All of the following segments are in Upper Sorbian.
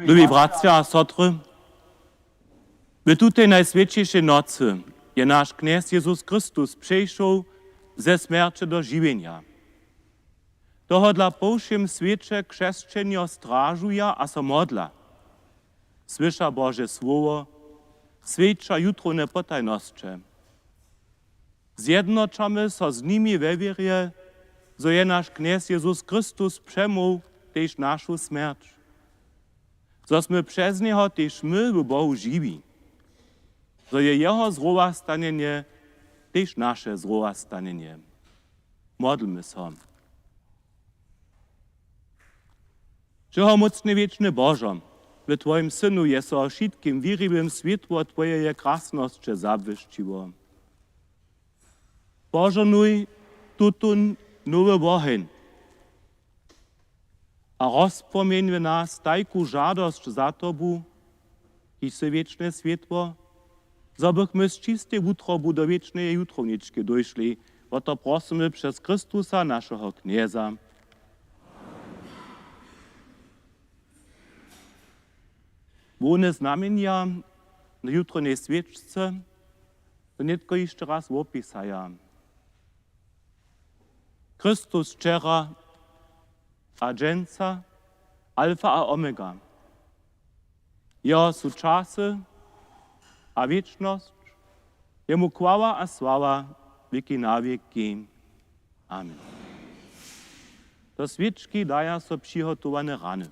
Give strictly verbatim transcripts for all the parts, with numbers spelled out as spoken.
Lubi bratřa a sotry, w tutej Najswjećišej nocy je naš Knjez Jezus Chrystus přešoł ze smjerće do žiwjenja. Tohodla po wšěm swěće křesćenjo stražuja a so modla, słyša Bože słowo, swjeća jutrowne potajnosće. Zjednoćamy so z nimi we wěrje, zo je naš Knjez Jezus Chrystus přemoł tež našu smjerć, zo smy přez njeho tež my w Bohu žiwi, zo je jeho zrowastanjenje tež naše zrowastanjenje. Modlmy so. Wšehomócny wěčny Božo, w Twojim Synu je so wšitkim wěriwym swětło Twojeje krasnosće zabłyšćiło. Požohnuj tutón nowy woheń a rozpomjeń w nas tajku žadosć za Tobu, kiž sy wěčne swětło, zo bychmy z čistej wutrobu do wěčneje jutrownički dóšli. Wo to prosymy přez Chrystusa, našeho Knjeza. Hłowne znamjenja na jutrownej swěčce so nětko hišće raz wopisaja. Chrystus wčera a dźensa, Alfa a Omega. Jeho su časy a wěčnosć, jemu chwała a sława wěki na wěki. Amen. Do swěčki daja so přihotowane rany.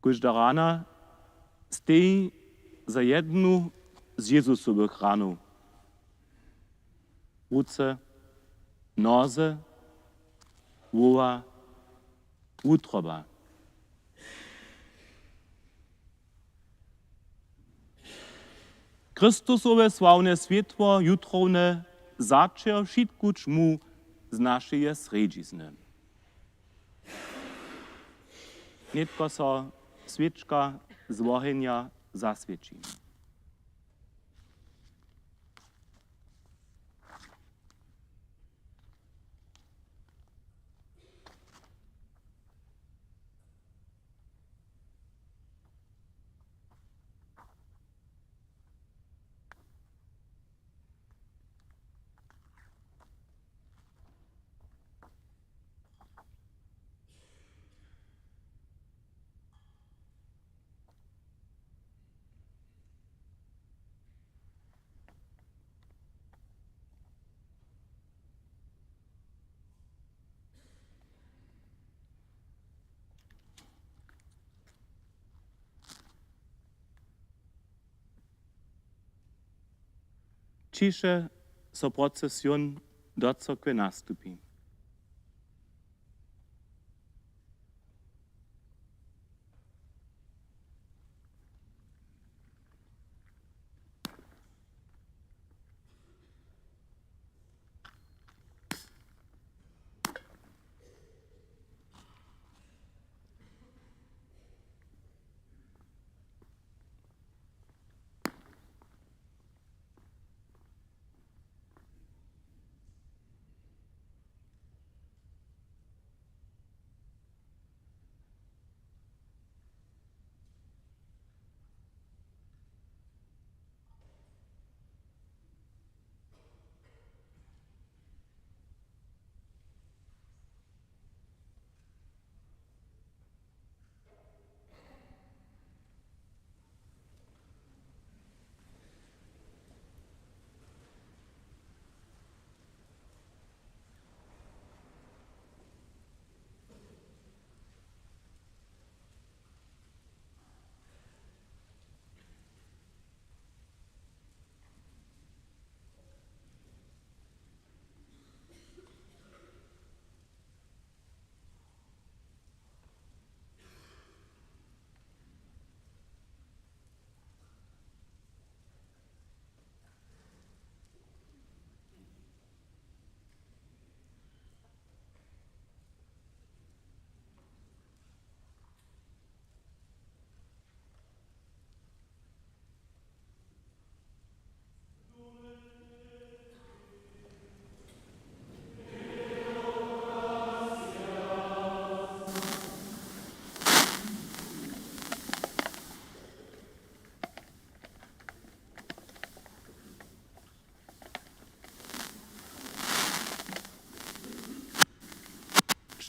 Kóžda rana steji za jednu z Jezusowych ranow. Ruce, noze, hłowa, wutroba. Chrystusowe sławne swětło jutrowne zaćer wšitku ćmu z našeje srjedźizny. Nětko so swěčka z wohenja zaswěći. Ćiše so procesion do cyrkwje nastupi.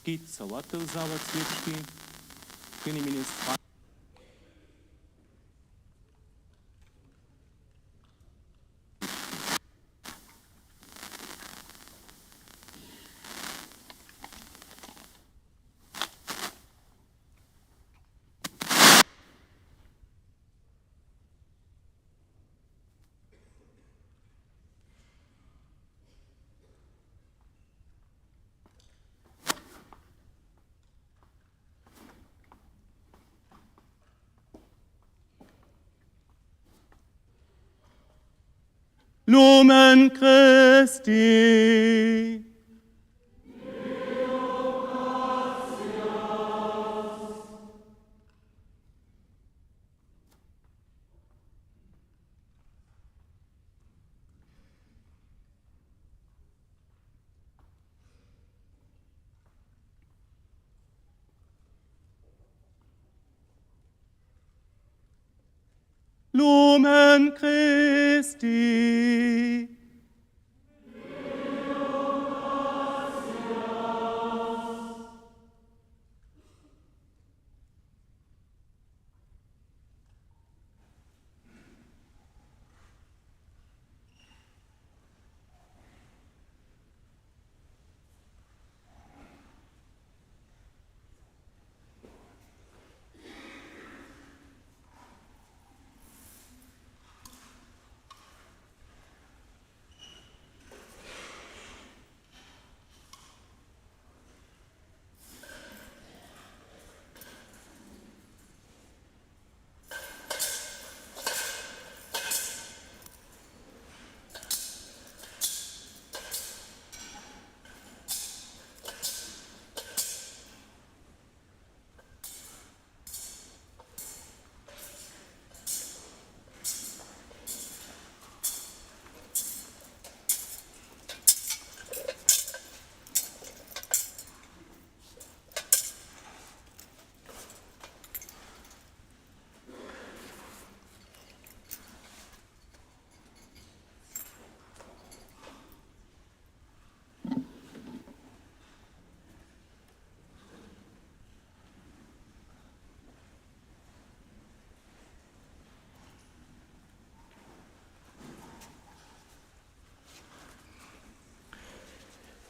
Kicowaty zawod swěčki, prěni ministr. Lumen Christi. Lumen Christi.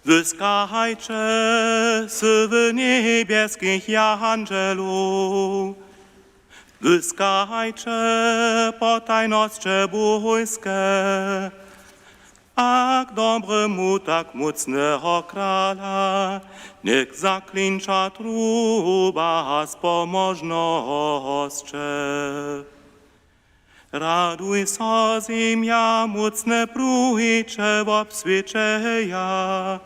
Wyskahajće syły njebjeskich jandźelow, wyskahajće potajnosće bóhojske, a k dobremu tak mócneho krala něk zaklinča truba z pomožnosće. Raduj so, zemja, mócne pruhi će wobswěćeja,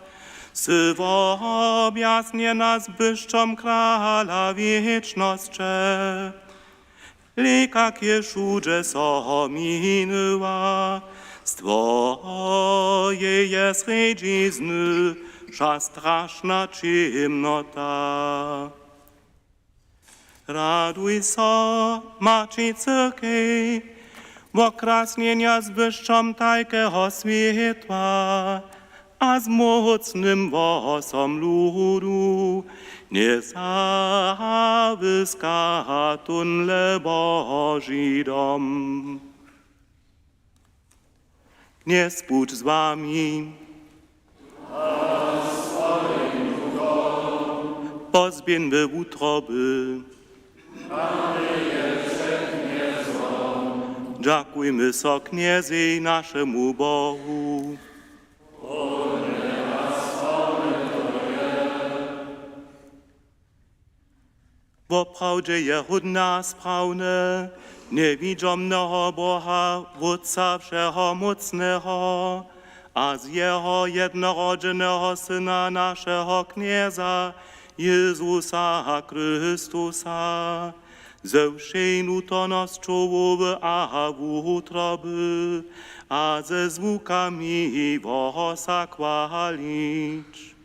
sy wobjasnjena z błyšćom krala wěčnosće. Lěkak je wšudźe so minyła, z twojeje srjedźizny wša strašna ćěmnota. Raduj so, maći cyrkej, wokrasnjenja z błyšćom tajkeho swětła a z mócnym hłosom ludu, njezawěska tónle Boži dom. Knjez budź z wami. Pozběhńmy wutroby. Dźakujmy so Knjezej, našemu Bohu. Woprawdźe je hódne a sprawne, njewidźomneho Boha, Wótca Wšehomócneho, a z jeho jednorodźeneho Syna, našeho Knjeza, Jězusa Chrystusa, ze wšej nutornosću hłowy a wutroby a ze zwukami hłosa chwalić.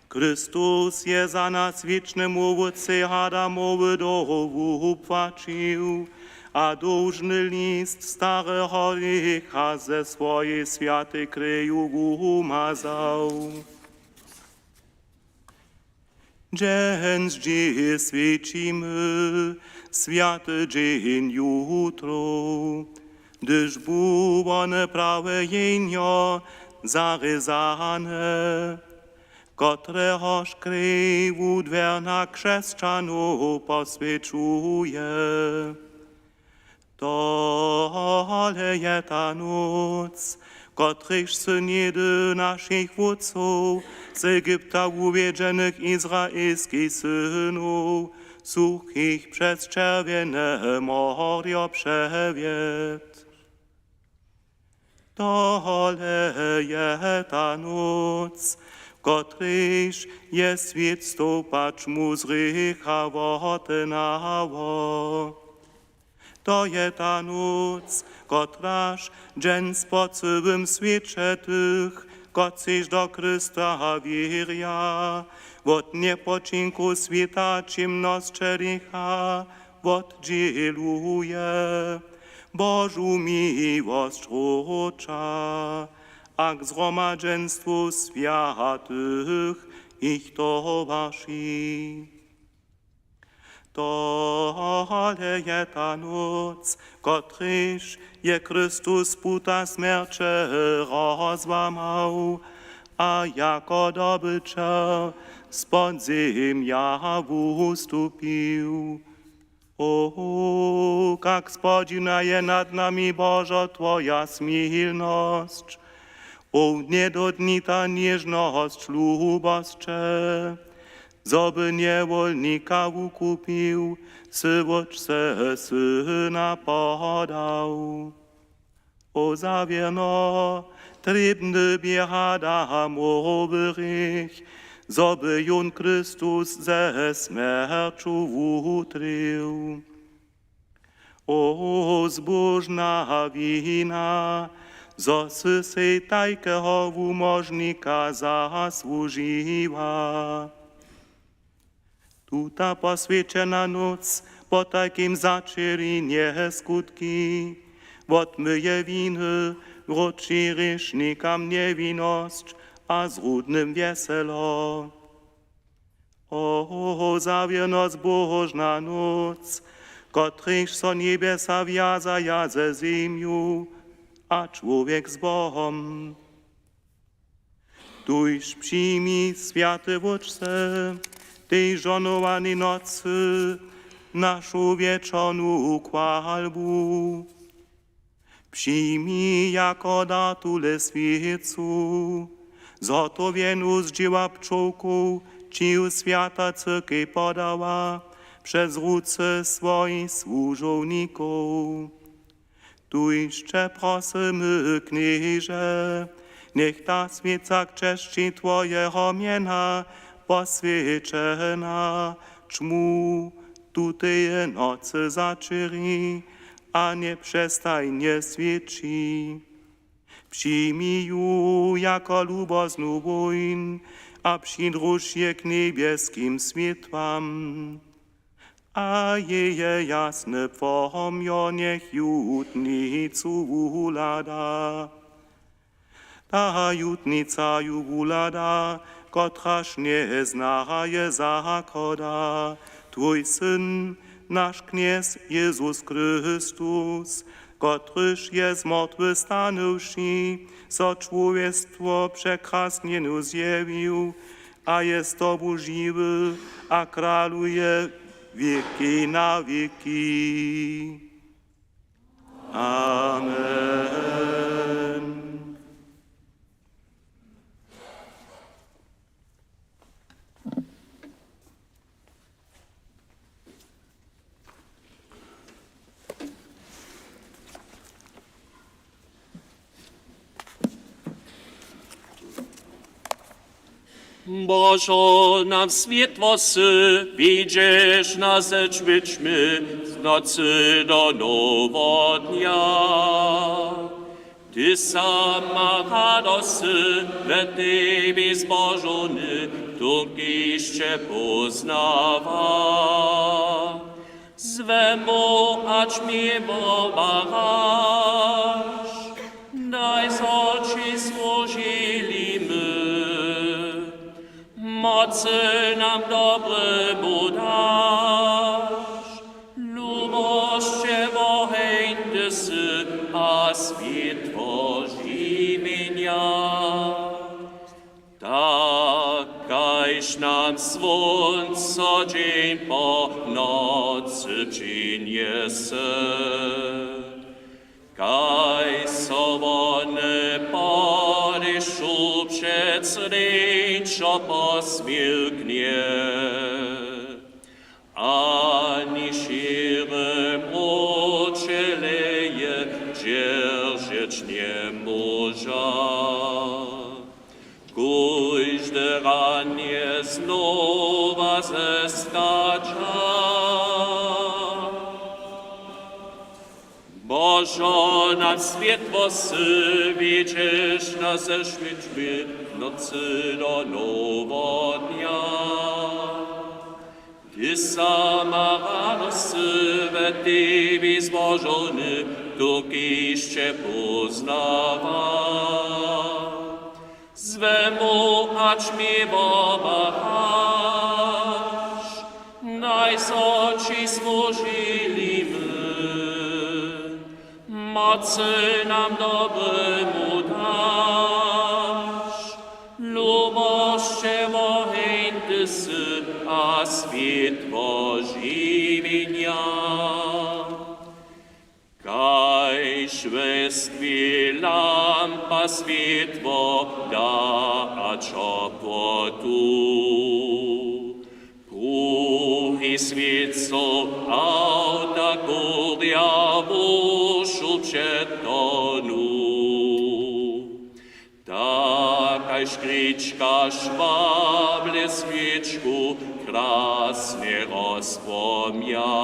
Chrystus je za nas wěčnemu Wótcej Adamowy dołhu wupłaćił a dóžny list stareho rěcha ze swojej swjatej kreju wumazał. Dźensdźe swjećimy swjaty dźeń jutrow, hdyž bu wone prawe jehnjo zarězane, kotrehož krej wudwěrna křesćanow poswjećuje. Tole je ta nóc, kotrejž sy něhdy našich wótcow z Egypta wuwjedźenych izraelskich synow suchich přez Čerwjene morjo přewjedł. Tole je ta nóc, kotrejž je swět stołpa ćmu z hrěcha wotehnało. To je ta nóc, kotraž dźens po cyłym swěće tych, kotřiž do Chrysta wěrja, wot njepočinku swěta ćěmnosće lěcha wotdźěluje, Božu miłosć wróća a k zhromadźenstwu swjatych jich towarši. Tole je ta nóc, kotrejž je Chrystus puta smjerće rozłamał a jako dobyćel z podzemja wustupił. O, kak spodźiwna je nad nami, Božo, twoja smilnosć! O, njedotnita něžnosć lubosće! Zo by njewolnika wukupił, sy wótče syna podał. O, zawěrno, trěbny bě hada móhł hrěch, zo by jón Chrystus ze smjerću wutrił. O, zbóžna wina, zo sy sej tajkeho wumóžnika zasłužiła. Tuta poswjećena nóc potajkim začeri njeskutki, wotmyje winy, wróći hrěšnikam njewinnosć a zrudnym wjeselo. O, zawěrno zbóžna nóc, kotrejž so njebjesa wjazaja ze zemju a čłowjek z Bohom. Tuž přijmi, swjaty Wótče, tej žohnowanej nocy našu wječornu chwalbu. Přijmi jako dar tule swěcu, zhotowjenu z dźěła pčołkow, či ju swjata cyrkej podała přez ruce swojich słužownikow. Tuž će prosymy, Knježe, njech ta swěca k česći twojeho mjena poswjećena ćmu tuteje nocy začeri a njepřestajnje swěći. Přijmi ju jako luboznu woń a přidruž je k njebjeskim swětłam. A jeje jasne pohomjo njech jutnicu wuhlada. Ta jutnica ju wuhlada, kotraž njeznaje zachoda, twój Syn, naš Knjez Jezus Chrystus, kotryž je z mortwych stanywši, so čłowjestwu překrasnjenu zjewił, a je z tobu žiwy a kraluje wěki na wěki. Amen. Božo, nam swětło sy, widźeš nas, hdźež běžimy z nocy do noweho dnja. Ty sama radosć sy we tebi zbožowny, to hišće póznawa. Zwemo a ćmimo baraš, daj zo ći słužili my. Moc Ty nam dobremu daš, lubosće woheńdy sy a swětło žiwjenja. Tak kaž nam słónco dźeń po nocy přińdnje sy, kaž so wone po dešću před srjeńšo posmilknje, ani šěry mróčeleje dźeržeć njemóža. Kóžde ranje znowa zeskača. Božo, nad swětło sy widźeš na zešwěćbě nocy do noweho dnja. Ty sama radosć sy we tebi złožony, dokiž će póznawa. Zwemu, hač mi wobahaš, daj so ći słužili my. Mocy nam dobremu daš, lubosće woheńdy sy a swětło žiwjenja. Kaž we stwi lampa swětło da a ćopłotu, pruhi swětło awta kurja wušu přetonu. Tak kaž krička šwable swěčku krasnje rozpłomja,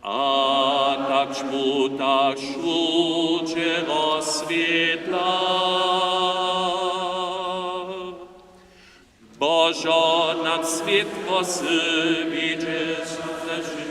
a tak ćmu tak wšudźe rozswětla. Božo, nad swětło sy widźeš ze wšitkim.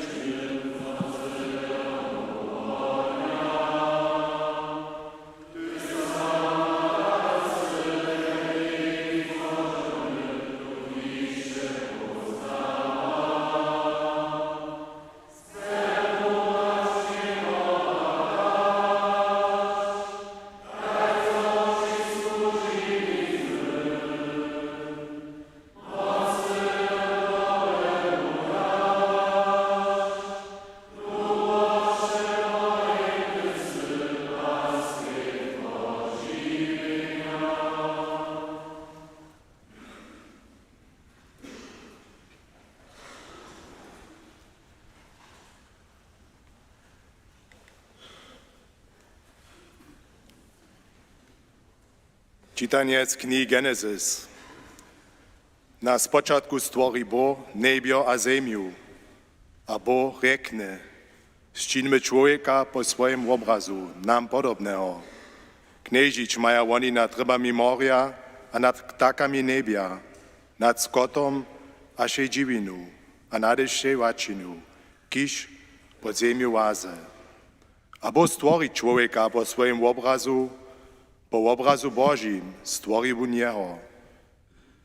Čitanje z knihi Genezis. Na spočatku stwori Bóh njebjo a zemju. A Bóh rjekny: Sčinmy čłowjeka po swojim wobrazu, nam podobneho. Knježić maja woni nad rybami morja a nad ptakami njebja, nad skotom a wšej dźiwinu a nade wšej łaćinu, kiž pod zemju łazy. A Bóh stwori čłowjeka po swojim wobrazu, po wobrazu Božim stwori wón jeho.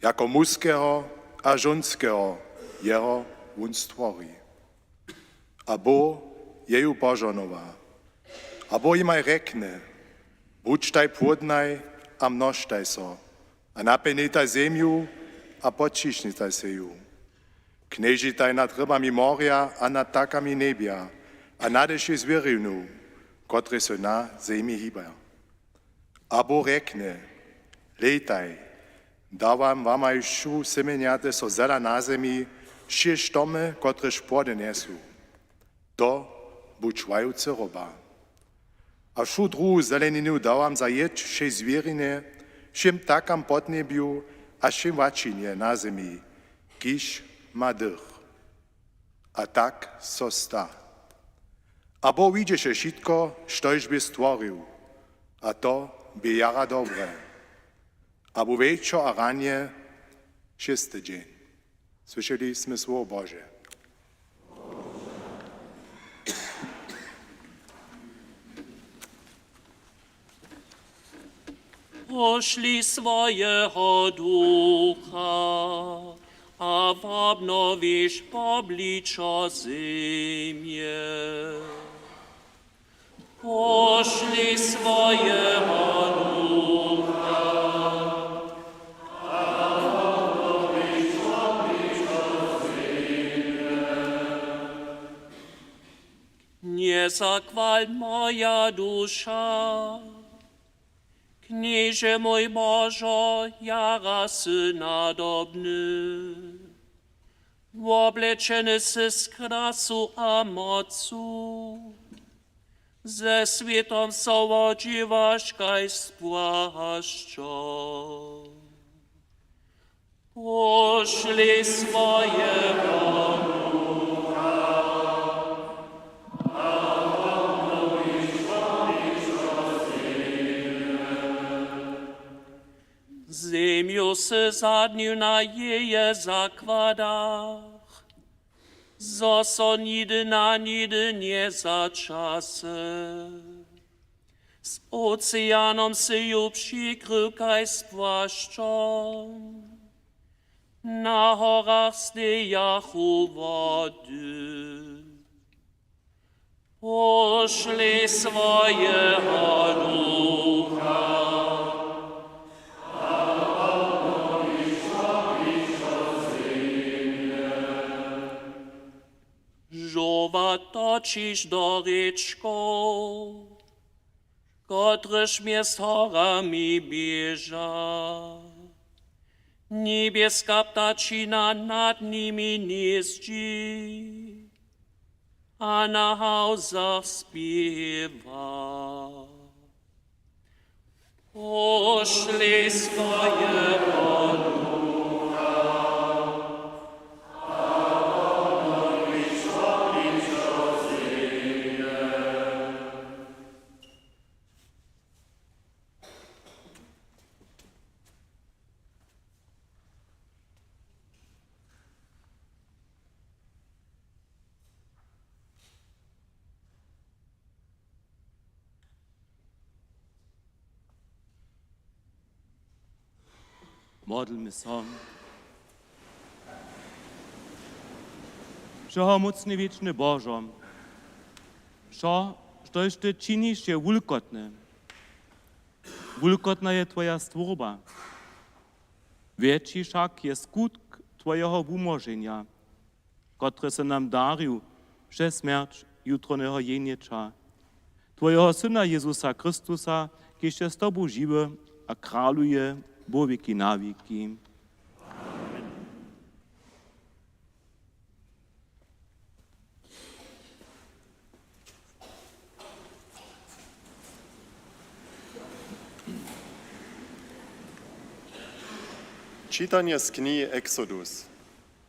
Jako muskeho a žónskeho jeho wón stwori. A Bóh je ju požohnowa. A Bóh jimaj rjekny: Budźtaj płódnaj a množtaj so, a napjelnjejtaj zemju a poćišnjejtaj sej ju. Knježitaj nad rybami morja a nad ptakami njebja a nade wšej zwěrinu, kotrež so na zemi hiba. A Bóh rjekny: Hlejtaj, dawam wamaj wšu semjenjate so zela na zemi, wšě štomy, kotrež płody njesu. To budź waju cyroba. A wšu druhu zeleninu dawam za jědź wšej zwěrinje, wšěm ptakam w podnjebju a wšěm łaćinje na zemi, kiž ma dych. A tak so sta. A Bóh widźeše wšitko, štož bě stworił, a to bě jara dobre. A bu wječor a ranje šěsty dźeń. Słyšeli smy słowo Bože. Pošli swojeho Ducha a wobnowiš wobličo zemje. Pošli swojeho Ducha. Njezachwal, moja duša, Knježe mój Božo, jara sy nadobny. Woblečeny sy z krasu a mocu, ze swětom so wodźiwaš kaž z płašćom. Pošli swojeho Ducha. Zemju sy zadnił na jeje zakładach, zo so nihdy na nihdy njezaćase. Z oceanom sy ju přikrył kaž z płašćom, na horach stejachu wody. Pošli swojeho Ducha. Žołwa točiš do rěčkow, kotrež mjez horami běža. Njebjeska ptačina nad nimi hnězdźi a na hałzach spěwa. Pošli swojeho Ducha. Modlmy so. Wšehomócny, wěčny Božo, wšo, štož ty činiš, je wulkotne. Wulkotna je twoja stwórba. Wjetši wšak je skutk twojeho wumóženja, kotrež sy nam darił přez smjerć jutrowneho jeniča, twojeho Syna Jezusa Chrystusa, kiž je z tobu žiwy a kraluje wo wěki na wěki. Čitanje z knihi Exodus.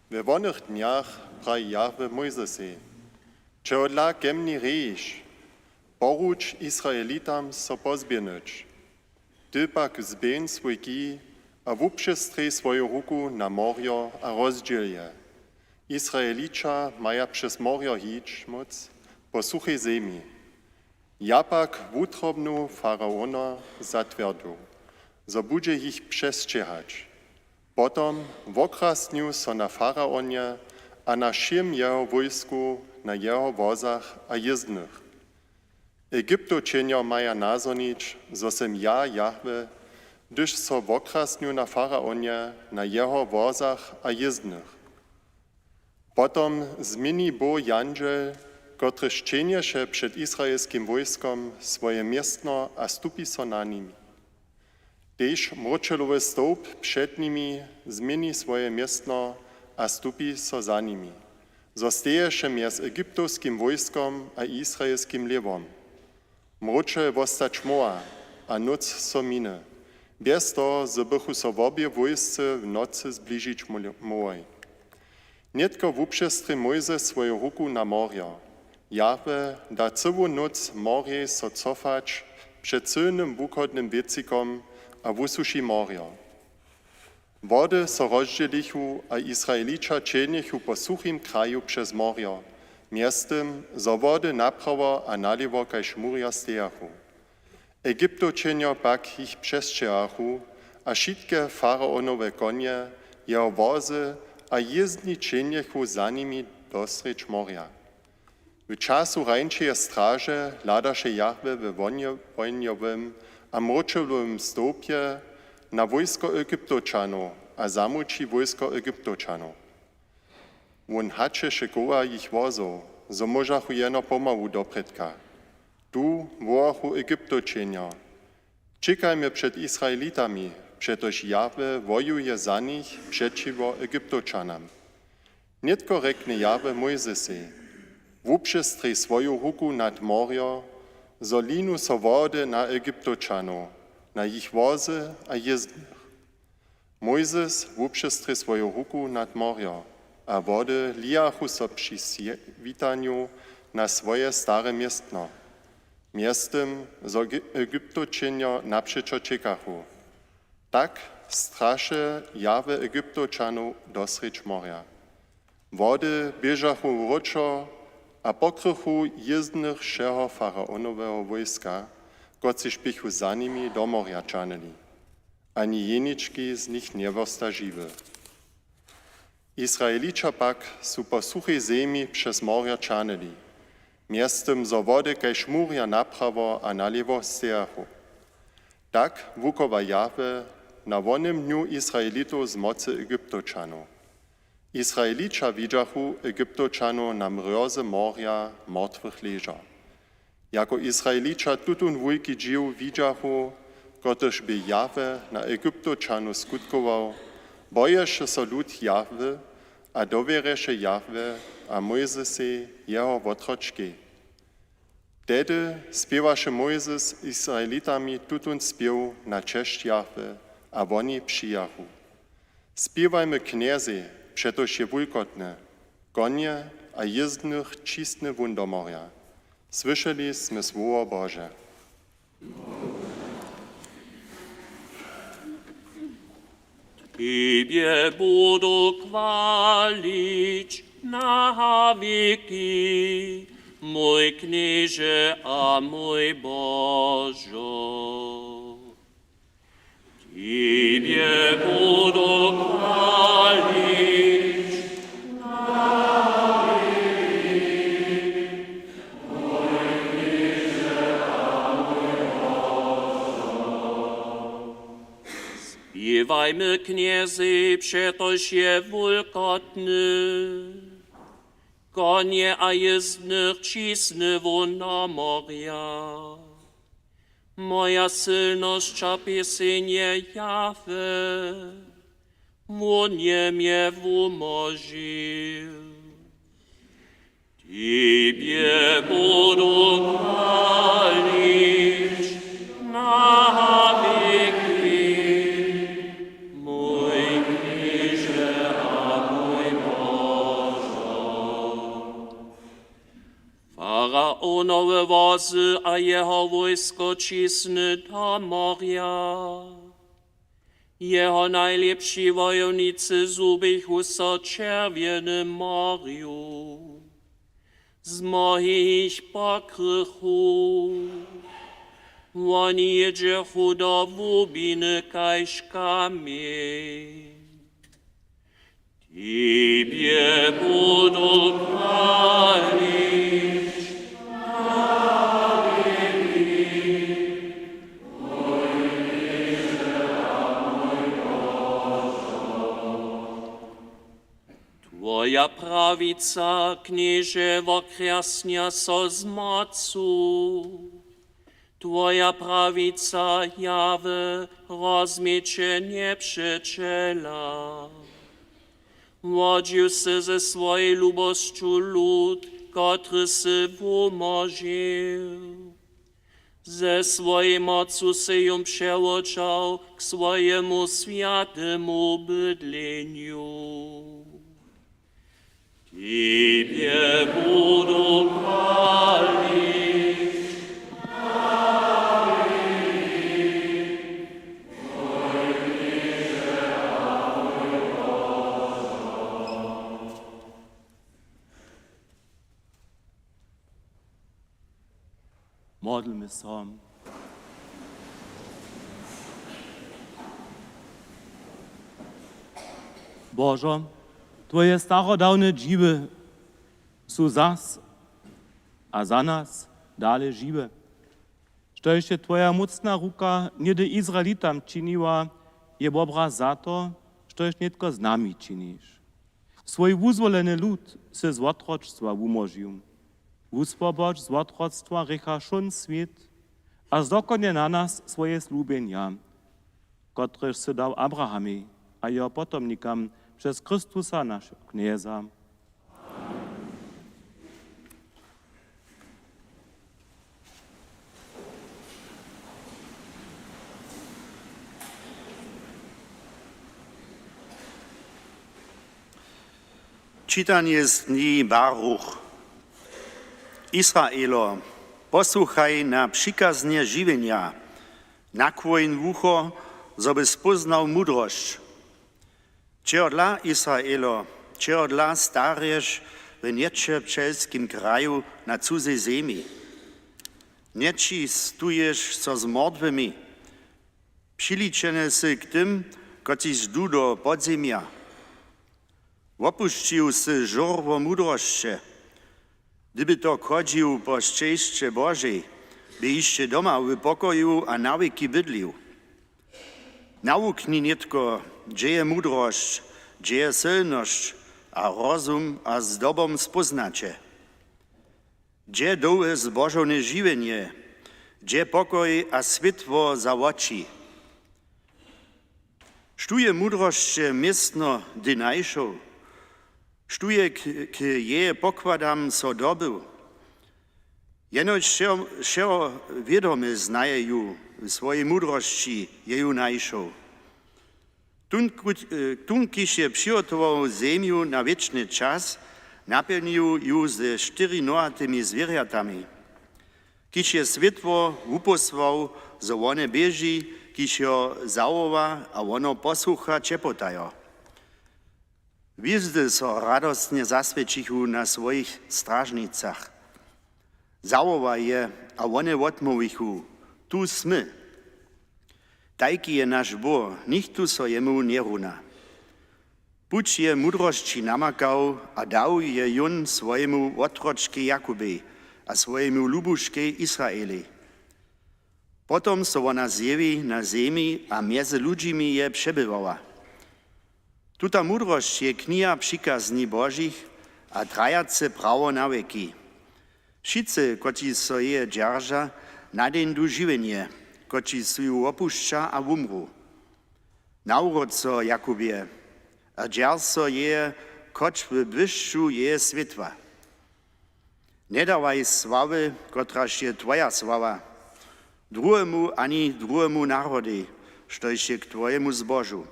We wonych dnjach praji Jahwe Mojzesej: Čehodla ke mni rejiš? Poruč Izraelitam so pozběhnyć. Ty pak zběhń swój kij a wupřestrěj swoju ruku na morjo a rozdźěl je. Izraelića maja přez morjo hić móc po suchej zemi. Ja pak wutrobnu faraona zatwjerdu, zo budźe jich přesćěhać. Potom wokrasnju so na faraonje a na wšěm jeho wójsku, na jeho wozach a jězdnych. Egyptowčenjo maja nazhonić, zo sym ja Jahwe, hdyž so wokrasnju na faraonje, na jeho wozach a jězdnych. Potom změni Bóh jandźel, kotryž čehnješe před izraelskim wójskom, swoje městno a stupi so na nimi. Tež mróčelowy stołp před nimi změni swoje městno a stupi so za nimi, zo steješe mjez egyptowskim wójskom a izraelskim lěhwom. Mróčel wostać móhła a nóc so miny, bjez toho, zo bychu so wobě wójscy w nocy zbližić móhli-, móhłoj. Nětko wupřestrě Mójzes swoju ruku na morjo. Jahwe da cyłu nóc morjej so cofać před sylnym wuchodnym wětřikom a wusuši morjo. Wody so rozdźělichu a Izraelića čehnjechu po suchim kraju přez morjo, mjeztym, zo wody naprawo a nalěwo kaž murja stejachu. Egyptoćenjo pak jich přesćěhachu a wšitke faraonowe konje, jeho wozy a jězdni čehnjechu za nimi do srjedź morja. W času rańšeje straže hladaše Jahwe we wonjo-, wonjowym a mróčowym stołpje na wójsko Egyptoćanow a zamłóči wójsko Egyptoćanow. Wón haćeše koła jich wozow, zo móžachu jeno pomału doprědka. Tu wołachu Egyptoćenjo: Ćěkajmy před Izraelitami, přetož Jahwe wojuje za nich přećiwo Egyptoćanam. Nětko rjekny Jahwe Mójzesej: Wupřestrěj swoju ruku nad morjo, zo linu so wody na Egyptoćanow, na jich wozy a jězdnych. Mójzes wupřestrěj swoju ruku nad morjo, a wody lijachu so při swě-, switanju na swoje stare městno, mjeztym zo Gy-, Egyptoćenjo napřećo ćěkachu. Tak straše Jahwe Egyptoćanow do srjedź morja. Wody běžachu wróćo a pokrychu jězdnych wšeho faraonoweho wójska, kotřiž běchu za nimi do morja čahnyli. Ani jenički z nich njewosta žiwy. Izraelića pak su po suchej zemi přez morja čahnyli, mjeztym zo wody kaž murja naprawo a nalěwo stejachu. Tak wuchowa Jahwe na wonym dnju Izraelitow z mocy Egyptoćanow. Izraelića widźachu Egyptoćanow na mrjozy morja mortwych ležał. Jako Izraelića tutón wulki dźiw widźachu, kotryž bě Jahwe na Egyptoćanow skutkował, boješe so lud Jahwe a dowěrješe Jahwe a Mójzesej jeho wotročkej. Tehdy spěwaše Mójzes z Izraelitami tutón spěw na česć Jahwe a woni přijachu: Spěwajmy Knjezej, přetož je wulkotny, konje a jězdnych ćisny wón do morja. Słyšeli smy słowo Bože. Tebje budu chwalić na wěki, mój Knježe a mój Božo. Tebje budu chwalić na wěki, mój Knježe a mój Božo. Spěwajmy Knjezej, přetož je wulkotny, konje a jězdnych ćisny wón do morja. Moja sylnosć a pěseń je Jahwe, wón je mje wumóžił. Tebje budu chwalić na wěki, mój Knježe a mój Božo. Faraonowe wozy a jeho wójsko ćisny do morja. Jeho najlěpši wojownicy zhubjechu so w Čerwjenym morju. Zmohi jich pokrychu. Woni jědźechu do hłubiny kaž kamjeń. Tebje budu chwalić na wěki, mój Knježe a mój Božo. Twoja prawica, Knježe, wokrjasnja so z mocu. Twoja prawica, Jahwe, rozmjeće njepřećela. Wodźił sy ze swojej lubosću lud, kotry sy wumóžił. Ze swojej mocu sy jón přewočał k swojemu swjatemu bydlenju. Tebje budu chwalić na wěki, mój Knježe a mój Božo. Modlmy so. Božo, twoje starodawne dźiwy su zas a za nas dale žiwe. Štož je twoja mócna ruka něhdy Izraelitam činiła, je wobraz za to, štož nětko z nami činiš. Swój wuzwoleny lud sy z wotročstwa wumóžił. Wuswobodź z wotročstwa hrěcha wšón swět a zdokonjej na nas swoje slubjenja, kotrež sy dał Abrahamej a jeho potomnikam přez Chrystusa, našeho Knjeza. Čitanje z knihi Baruch. Izraelo, posłuchaj na přikaznje žiwjenja, nakłóń wucho, zo by spóznał mudrosć. Čehodla, Izraelo, čehodla starješ w njećerpćelskim kraju na cuzej zemi? Nječistuješ so z mordwymi? Přiličeny sy k tym, kotřiž jdu do podzemja. Wopušćił sy žórło mudrosće. Hdyby to chodźił po šćežce Božej, by hišće doma w pokoju a na wěki bydlił. Nawukni nětko, hdźe je mudrosć, hdźe je sylnosć a rozum a zdobom spóznaće. Hdźe dołhe zbožowne žiwjenje, hdźe pokoj a swětło za woči? Štó je mudrosće městno hdy našoł? Štó je k, k jeje pokładam so dobył? Jenož wšeho, wšeho wědomy znaje ju, w swojej mudrosći je ju našoł. Tón, ku-, e, tón, kiž je přihotował zemju na wěčny čas, napjelnił ju ze štyri nohatymi zwěrjatami. Kiž je swětło wupósłał, zo wone běži, kiž jeho zawoła a wono posłucha, ćepotajo. Hwězdy so radostnje zaswěćichu na swojich stražnicach. Zawoła je a wone wotmołwichu: Tu smy. Tajki je naš Bóh, nichtó so jemu njeruna. Puć je mudrosći namakał a dał je jón swojemu wotročkej Jakubej a swojemu lubuškej Izraelej. Potom so wona zjewi na zemi a mjez ludźimi je přebywała. Tuta mudrosć je kniha přikazni Božich a trajace prawo na wěki. Wšitcy, kotřiž so jeje dźerža, nadejdu žiwjenje, kotřiž su ju wopušća a wumru. Nawróć so, Jakubje, a dźerž so jeje, choć w błyšću jeje swětła. Njedawaj sławy, kotraž je twoja sława, druhemu ani druhemu narodej, štož je k twojemu zbožu.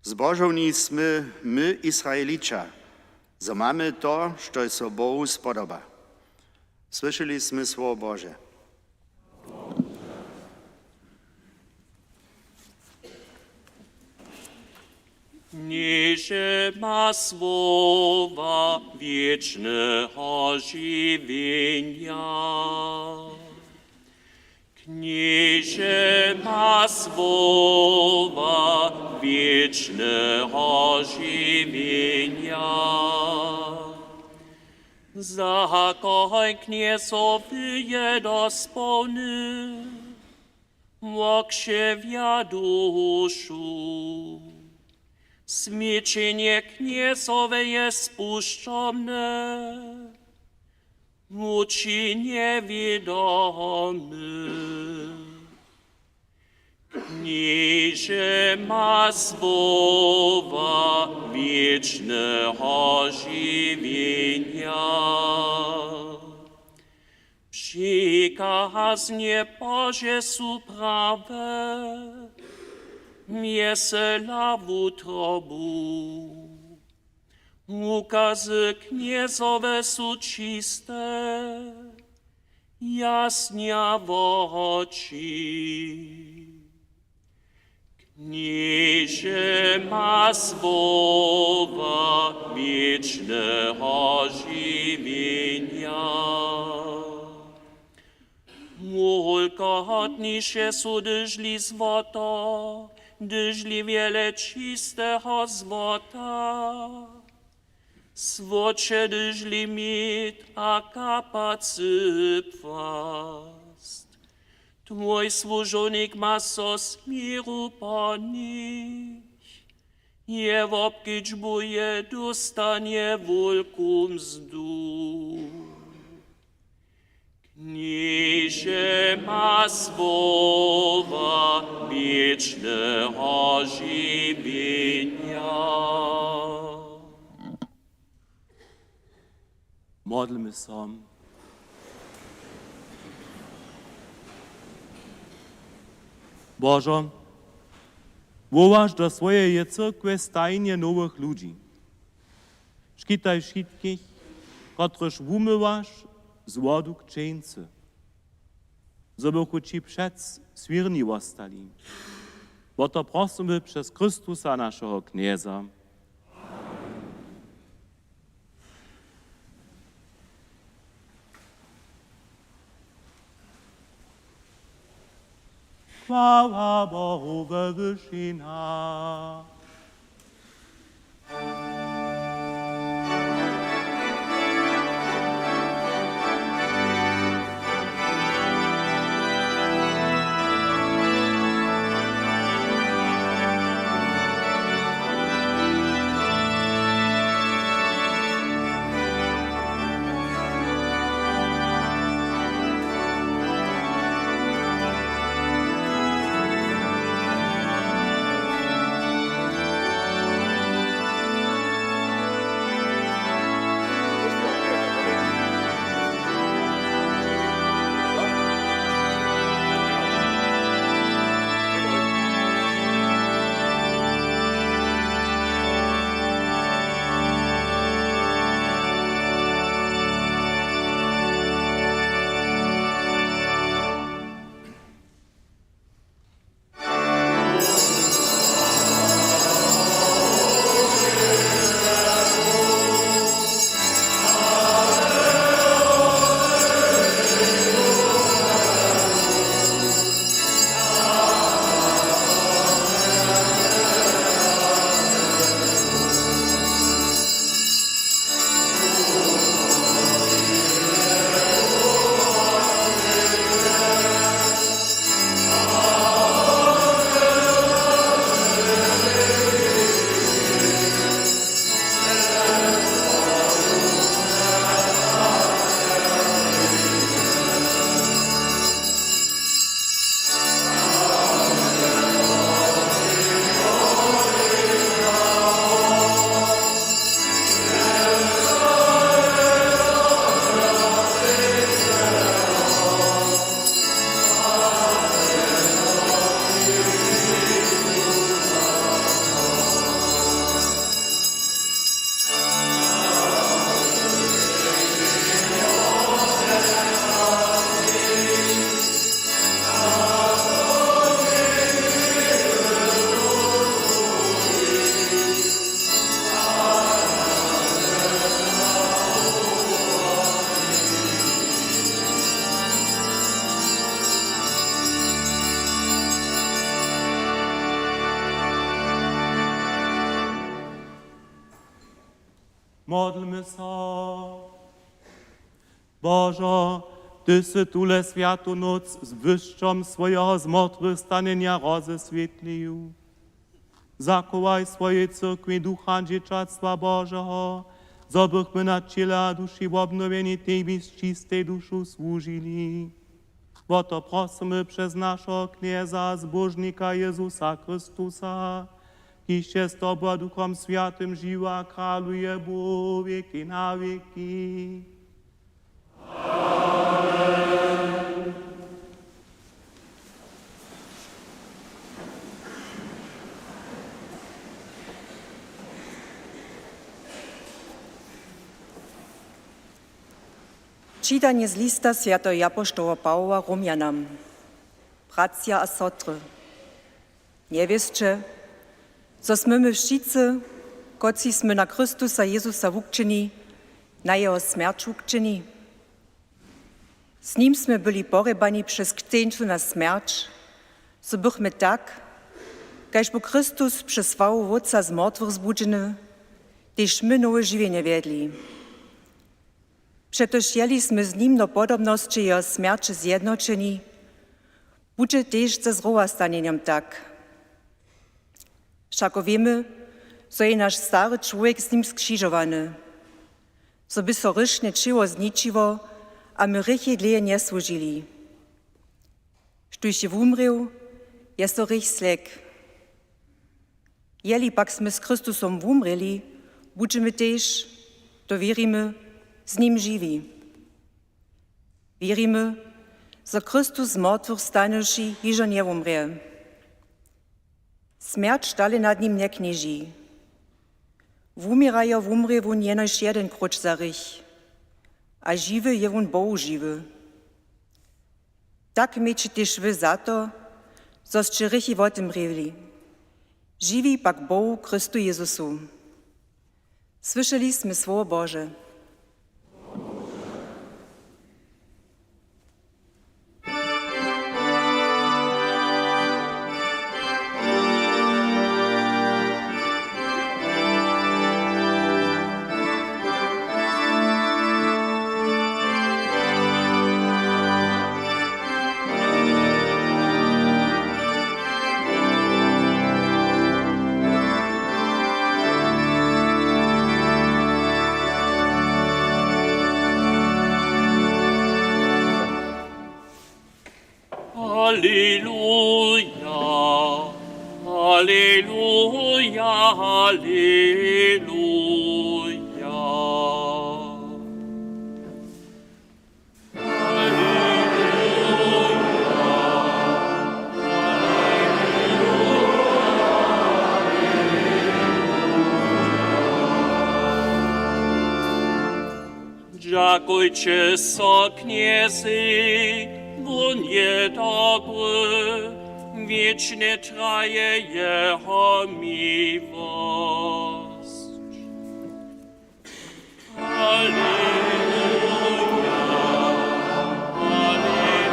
Zbožowni smy my, Izraelića, zo mamy to, štož so Bohu spodoba. Słyšeli smy słowo Bože. Knježe ma słowa wěčneho žiwjenja. Knježe ma słowa wěčneho žiwjenja. Zakoń knjezowy je dospołny, wokřěwja dušu. Smjećenje knjezowe je spušćomne, wučinje wědomych. Knježe ma słowa wěčneho žiwjenja. Přikaznje Bože su prawe, wjesela wutrobu. Wukazy knjezowe su čiste, jasnja woči. Knježe ma słowa wěčneho žiwjenja. Wulkohotniše su dyžli złoto, Dyžli wjele čisteho złota, słódše dyžli mit a kapacy płast. Twój słužownik ma so směru po nich, je wobkedźbuje, dóstanje wulku mzdu. Knježe ma słowa wěčneho žiwjenja. Modlmy so. Božo, wołaš do swojeje cyrkwje stajnje nowych ludźi. Škitaj wšitkich, kotrychž wumywaš z wodu k dźeńcy, zo bychu ći přec swěrni wostali. Wo to prosymy přez Chrystusa, našeho Knjeza. Chwała Bohu we wyšinach. Modlmy so. Božo, ty sy tule swjatu nóc z błyšćom swojeho z mortwych stanjenja rozeswětlił. Zachowaj swojej cyrkwi ducha dźěćatstwa Božeho, zo bychmy na ćěle a duši wobnowjeni tebi z čistej dušu słužili. Wo to prosymy přez našeho Knjeza a Zbóžnika Jezusa Chrystusa, kiž je z tobu a Duchom Swjatym žiwy a kraluje Bóh wěki na wěki. Čitanje z lista swjateho japoštoła Pawoła Romjanam. Bratřa a sotry, njewěsće, zo smy my wšitcy, kotřiž smy na Chrystusa Jezusa wukćeni, na jeho smjerć wukćeni? Z nim smy byli porjebani přez křćeńcu na smjerć, zo bychmy tak, Kaž bu Chrystus přez sławu Wótca z mortwych zbudźeny, tež my nowe žiwjenje wjedli. Přetož jeli smy z nim do podobnosće jeho smjerće zjednoćeni, budźe tež ze zrowastanjenjom tak. Wšako wěmy, zo je naš stary čłowjek z nim skřižowany, zo by so hryšne ćěło zničiło a my hrěchej dlěje njesłužili. Štóž je wumrěł, je so hrěch zlekł. Jeli pak smy z Chrystusom wumrěli, budźemy tež, to wěrimy, z nim žiwi. Wěrimy, zo Chrystus z mortwych stanyši hižo njewumrě. Smjerć dale nad nim njeknježi. Wuměrajo wumrě wón jenož jeden króć za hrěch, a žiwy je wón Bohu žiwy. Tak mějće tež wy za to, zo sće hrěchi wotemrěli, žiwi pak Bohu Chrystu Jezusu. Słyšeli smy słowo Bože. Aleluja, aleluja, aleluja. Dźakujće so Knjezej, wón je dobry, wěčnje traje jeho miłosć. Aleluja, aleluja, aleluja.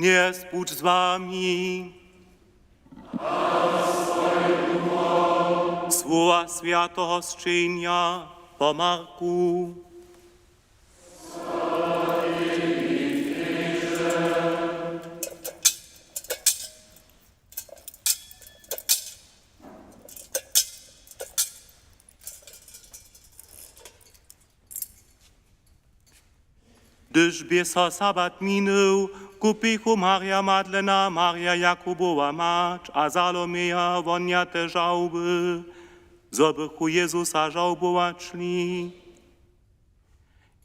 Knjez budź z wami. Słowa swjateho sćenja po Marku. Hdyž bě so sabat minuł, kupichu Marja Madlena, Marja Jakubowa mać a Salomeja wonjate žałby, zo bychu Jezusa žałbować šli.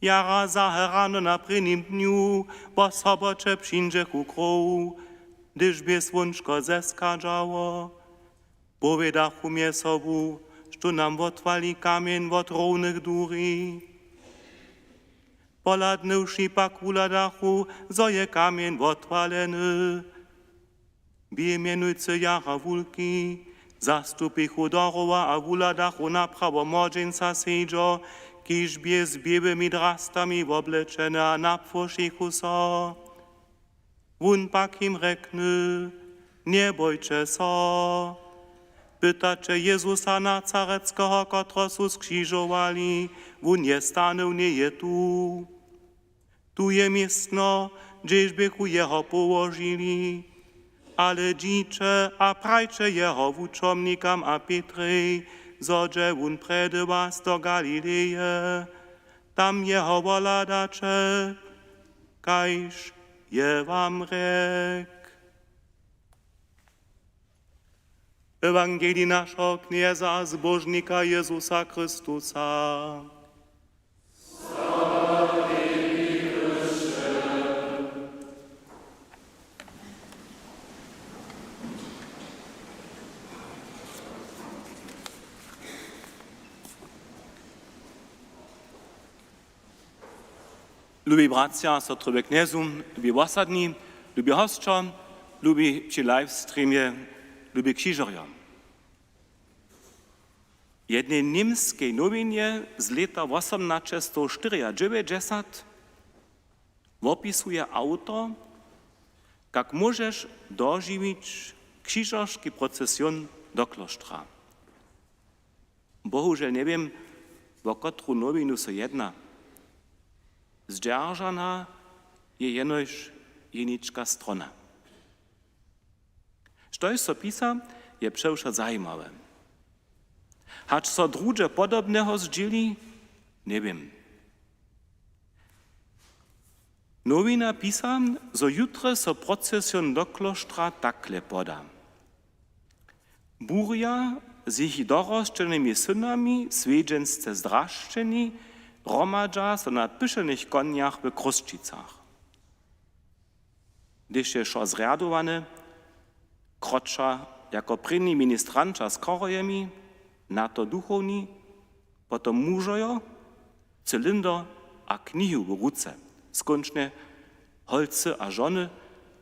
Jara zahe rano na prěnim dnju po soboće přińdźechu krow, hdyž bě słónčko zeskadźało. Powědachu mjez sobu, štó nam wotwali kamjeń wot rownych duri. Pohladnywši pak wuhladachu, zo je kamjeń wotwaleny. Bě mjenujcy jara wulki, zastupichu do rowa a wuhladachu naprawo młodźeńca sedźo, kiž bě z běłymi drastami woblečeny, a napłošichu so. Wón pak jim rjekny: Njebójće so. Pytaće Jezusa Nazaretskeho, kotreho su skřižowali, wón je stanył, njeje tu. Tu je městno, hdźež bychu jeho połožili. Ale dźiće a prajće jeho wučomnikam a Pětrej, zo dźe wón prjedy was do Galileje. Tam jeho wohladaće, kaž je wam rjekł. Ewangelij našeho Knjeza a Zbóžnika Jezusa Chrystusa. Lubi bratřa, sotry we Knjezu, lubi wosadni, lubi hosćo, lubi při livestreamje, lubi křižerjo. W jednej němskej nowinje z lěta wosomnaće sto štyriadźewjećdźesat wopisuje awtor, kak móžeš dožiwić křižerski procesion do klóštra. Bohužel njewěm, wo kotru nowinu so jedna. Zdźeržana je jenož jenička strona. Štož so pisa, je přewšo zajimawe. Hač so druhdźe podobneho zdźěli, njewěm. Nowina pisa, zo jutre so procesion do klóštra takle poda. Burja z jich dorosćenymi synami swjedźensce zdrašćeni hromadźa so na pyšelnych konjach w Chrósćicach. Hdyž je wšo zrjadowane, kroča jako prěni ministranća z chorhojemi, na to duchowni, potom mužojo, cylinder a knihu w ruce, skónčnje holcy a žony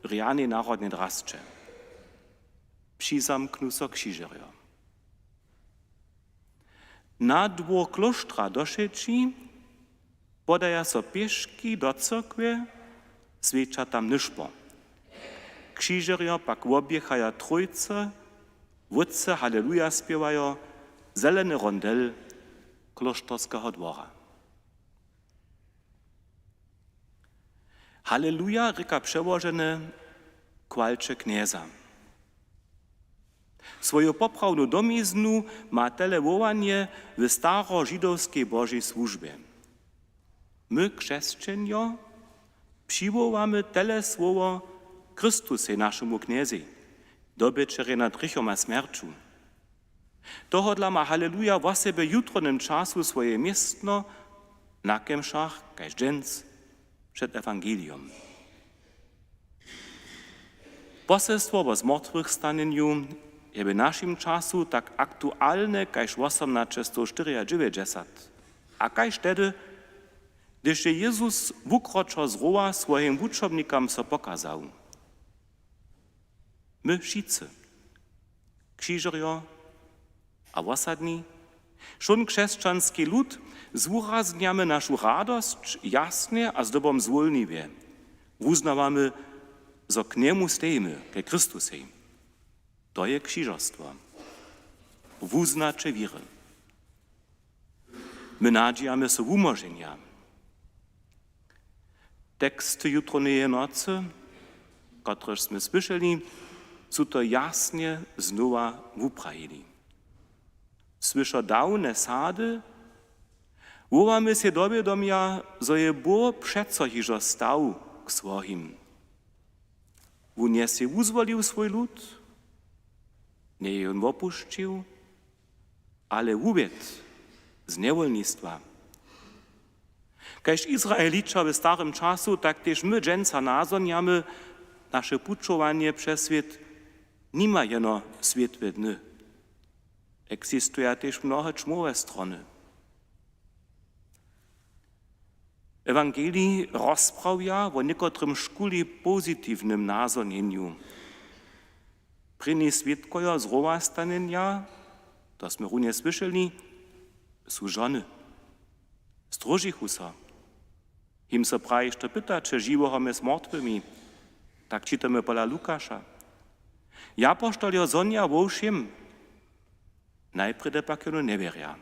w rjanej narodnej drasće. Přizamknu so křižerjo. Na dwór klóštra došeći, podaja so pěški do cyrkwje, swjeća tam nyšpor. Křižerjo pak woběchaja trójce, wótře Haleluja spěwajo, zeleny rondel klóšterskeho dwora. Haleluja rěka přełožene: Chwalće Knjeza. Swoju poprawnu domiznu ma tele wołanje w starožidowskej Božej słužbje. My, křesćenjo, přiwołamy tele słowo: Chrystusej, našemu Knjezej, dobjećerjej nad hrěchom a smjerću. Tohodla ma Haleluja wosebje w jutrownym času swoje městno na kemšach kaž dźens před ewangelijom. Poselstwo wo zmortwychstanjenju je w našim času tak aktualne kaž wosomnaće sto štyriadźewjećdźesat a kaž tehdy, hdyž je Jezus wukročo z rowa swojim wučomnikam so pokazał. My wšitcy, křižerjo a wosadni, wšón křesćanski lud, zwuraznjamy našu radosć jasnje a zdobom zwólniwje. Wuznawamy, zo k njemu stejimy, ke Chrystusej. To je křižerstwo. Wuznaće wěry. My nadźijamy so wumóženja. Teksty jutrowneje nocy, kotrež smy słyšeli, su to jasnje znowa wuprajili. Słyšo dawne sady, wołamy sej do wědomja, zo je Bóh přeco hižo stał k swohim. Wón je sej wuzwolił swój lud, njeje wón wopušćił, ale wuwjedł z njewolnistwa. Kaž Izraelića w starym času, tak tež my dźensa nazhonjamy, naše pućowanje přez swět nima jeno swětłe dny. Existuja tež mnohe ćmowe strony. Ewangelij rozprawja wo někotrymž kuli pozitiwnym nazhonjenju. Prěni swědkojo zrowastanjenja, to smy runje słyšeli, su žony. Stróžichu so. Jim so prajiš to pytaće žiweho mjez mortwymi, tak čitamy pola Lukaša. Japoštoljo zhonja wo wšěm, najprjedy pak jónu njewěrja.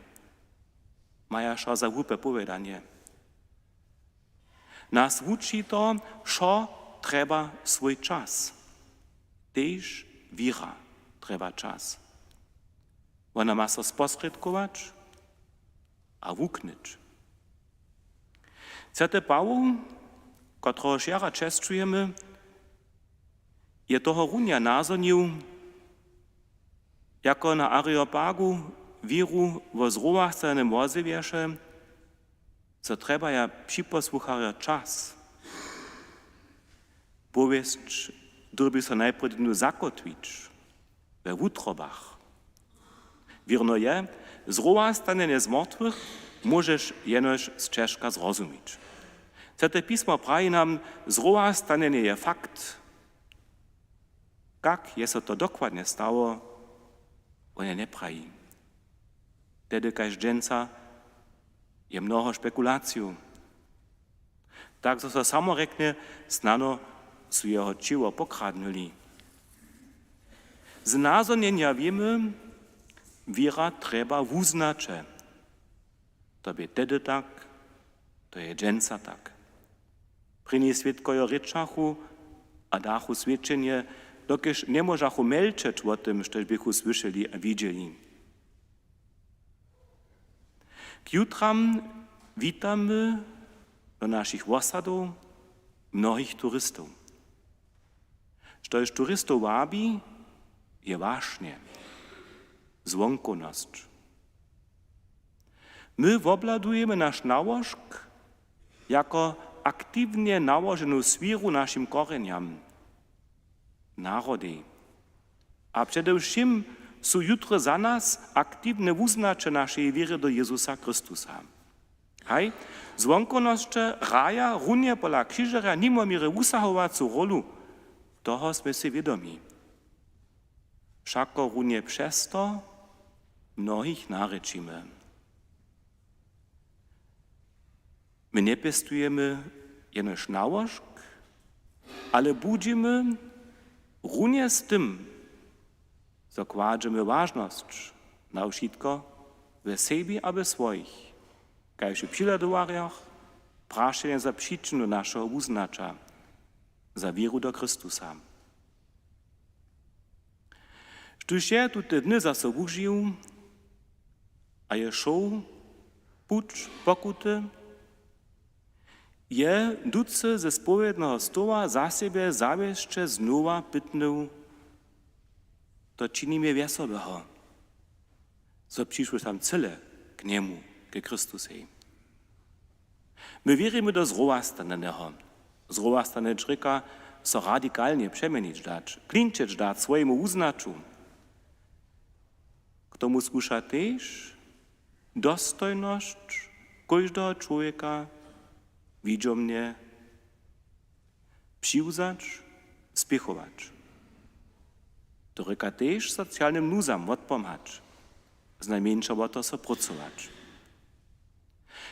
Maja wšo za hłupe powědanje. Nas wuči to, wšo trjeba swój čas. Tež wěra trjeba čas. Wona ma so sposrědkować a wuknyć. Swjaty Pawoł, kotrehož jara česćujemy, je tohorunja nazhonił, jako na Areopagu wěru wo zrowastanym wozjewješe, zo trjebaja připosłucharjo čas. Powěsć dyrbi so najprjedy zakótwić we wutrobach. Wěrno je, zrowastanjenje z mortwych móžeš jenož sćežka zrozumić. Swjate pismo praji nam, zrowastanjenje je fakt. Kak je so to dokładnje stało, wone njepraji. Tehdy kaž dźensa je mnoho spekulacijow. Tak zo so samo rjeknje, snano su jeho ćěło pokradnyli. Z nazhonjenja wěmy, wěra trjeba wuznaće. To bě tehdy tak, to je dźensa tak. Prěni swědkojo rěčachu a dachu swědčenje, dokelž njemóžachu mjelčeć wo tym, štož běchu słyšeli a widźeli. K jutram witamy do našich wosadow mnohich turistow. Štož turistow wabi, je wašnje, zwonkownosć. My wobhladujemy naš nałožk jako aktiwnje nałoženu swěru našim korjenjam, narodej. A předewšěm su jutre za nas aktiwne wuznaće našeje wěry do Jezusa Chrystusa. Haj, zwonkownosće hraja runje pola křižerja nimoměrje wusahowacu rólu. Toho smy sej wědomi. Wšako runje přez to mnohich narěčimy. My njepěstujemy jenož nałožk, ale budźimy runje z tym, zo kładźemy wažnosć na wšitko we sebi a we swojich, kaž w přihladowarjach prašenje za přičinu našeho wuznaća, za wěru do Chrystusa. Štóž je tute dny zaso wužił a je šoł puć pokuty, je ducy ze spowědneho stoła za sebje zawěsće znowa pytnył: To činimy wjesołeho, zo přišu sam cyle k njemu, ke Chrystusowi. My wěrimy do zrowastanjeneho. Zrowastanjeć rěka so radikalnje přeměnić dać, klinčeć dać swojemu wuznaću. K tomu słuša tež dostojnosć kóždeho čłowjeka widźomnje přiwzać, spěchować. To rěka tež socialnym nuzam wotpomhać, znajmjeńša wo to so prócować.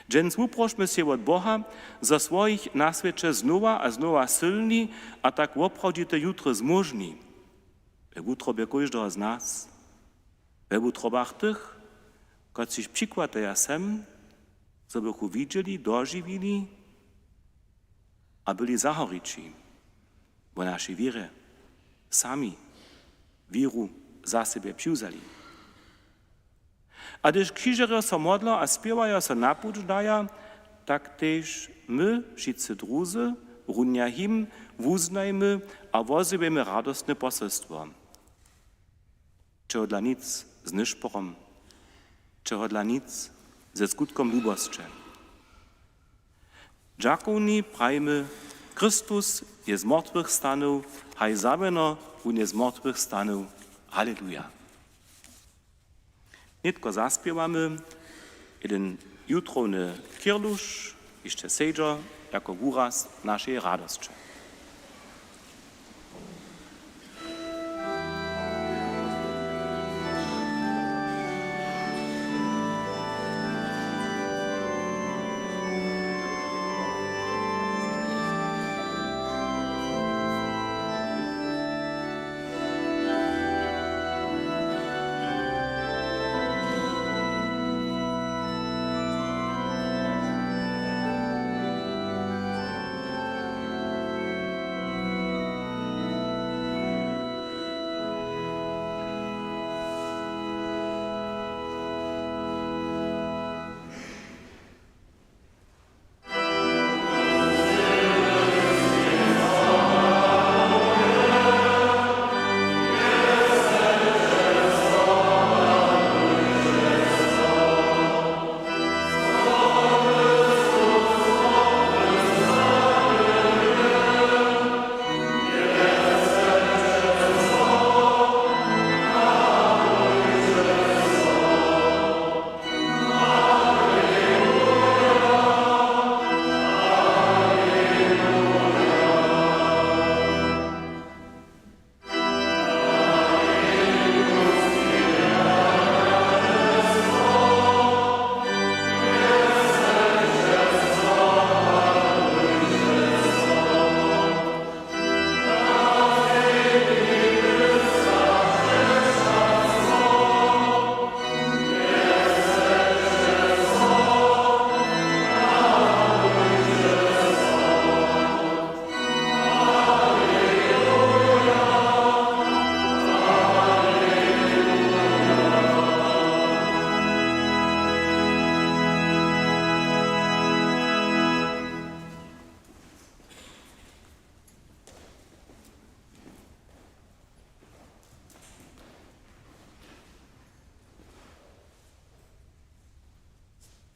Dźens wuprošmy sej wot Boha, zo swojich na swěće znowa a znowa sylni a tak woprawdźite jutry zmóžni we wutrobje kóždeho z nas, we wutrobach tych, kotřiž přichwataja sem, zo bychu widźeli, dožiwili a byli zahorići wo našej wěrje, sami wěru za sebje přiwzali. A hdyž křižerjo so modla a spěwajo so na puć daja, tak tež my wšitcy druzy runja jim wuznajmy a wozjewjemy radostne poselstwo. Čehodla nic z nyšporom, čehodla nic ze skutkom lubosće. Dźakowni prajimy: Chrystus je z mortwych stanył, haj znamjeno, wón je z mortwych stanył. Haleluja. Nětko zaspěwamy jeden jutrowny kirluš, hišće sedźo, jako wuraz našeje radosće.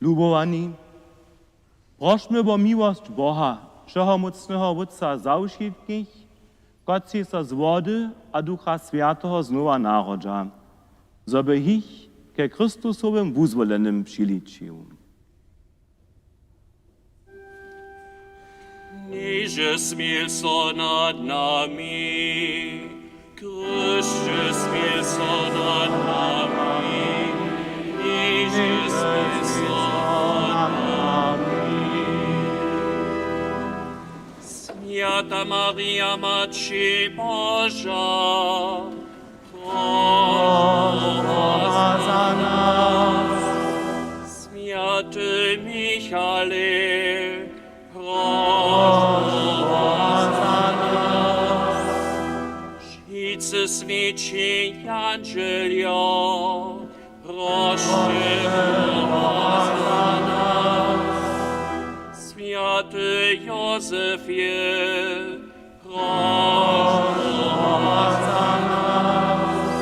Lubowani, prošmy wo miłosć Boha, wšehomócneho Wótca za wšitkich, kotřiž so z wody a Ducha Swjateho znowa narodźa, zo by jich ke Chrystusowym wuzwolenym přiličił. Knježe, smil so nad nami. Chrysće, smil so nad nami. Knježe, smil so nad nami. Swjata Marija, Maći Boža, proš za nas. Swjaty Michale, proš za nas. Wšitcy swjeći jandźeljo, proš za nas. Swjaty Józefje, proš za nas.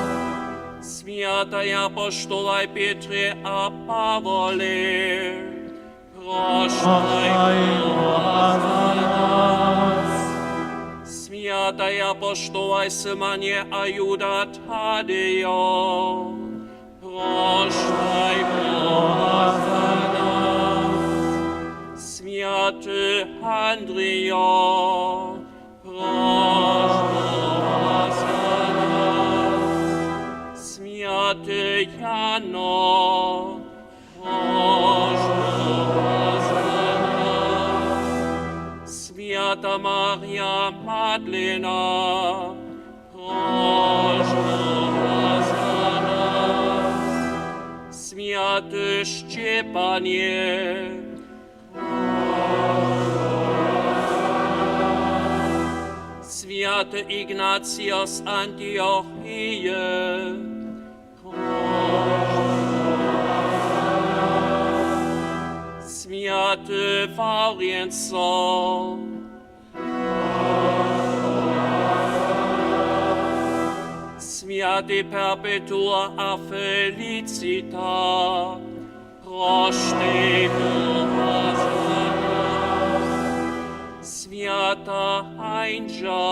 Swjataj apoštołaj Pětrje a Pawole, proštaj za nas. Swjataj apoštołaj Symanje a Juda Tadejo, proštaj za nas. Swjaty Andrejo, proš za nas. Swjaty Jano, proš za nas. Swjata Marija Madlena, proš za nas. Swjaty Šćepanje, swjaty Ignacijo z Antiochije, swjaty Wawrjenco, swjaty Perpetua a Felicita, proštej za nas. Swjata Hańža,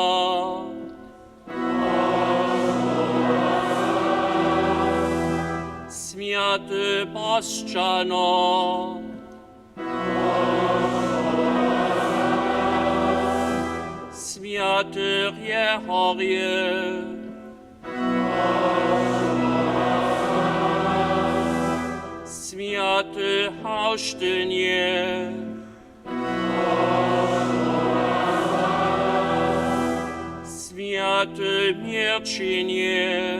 swjaty Bosćano, swjaty Rjehorje, swjaty Hałštynje, swjaty Měrćinje,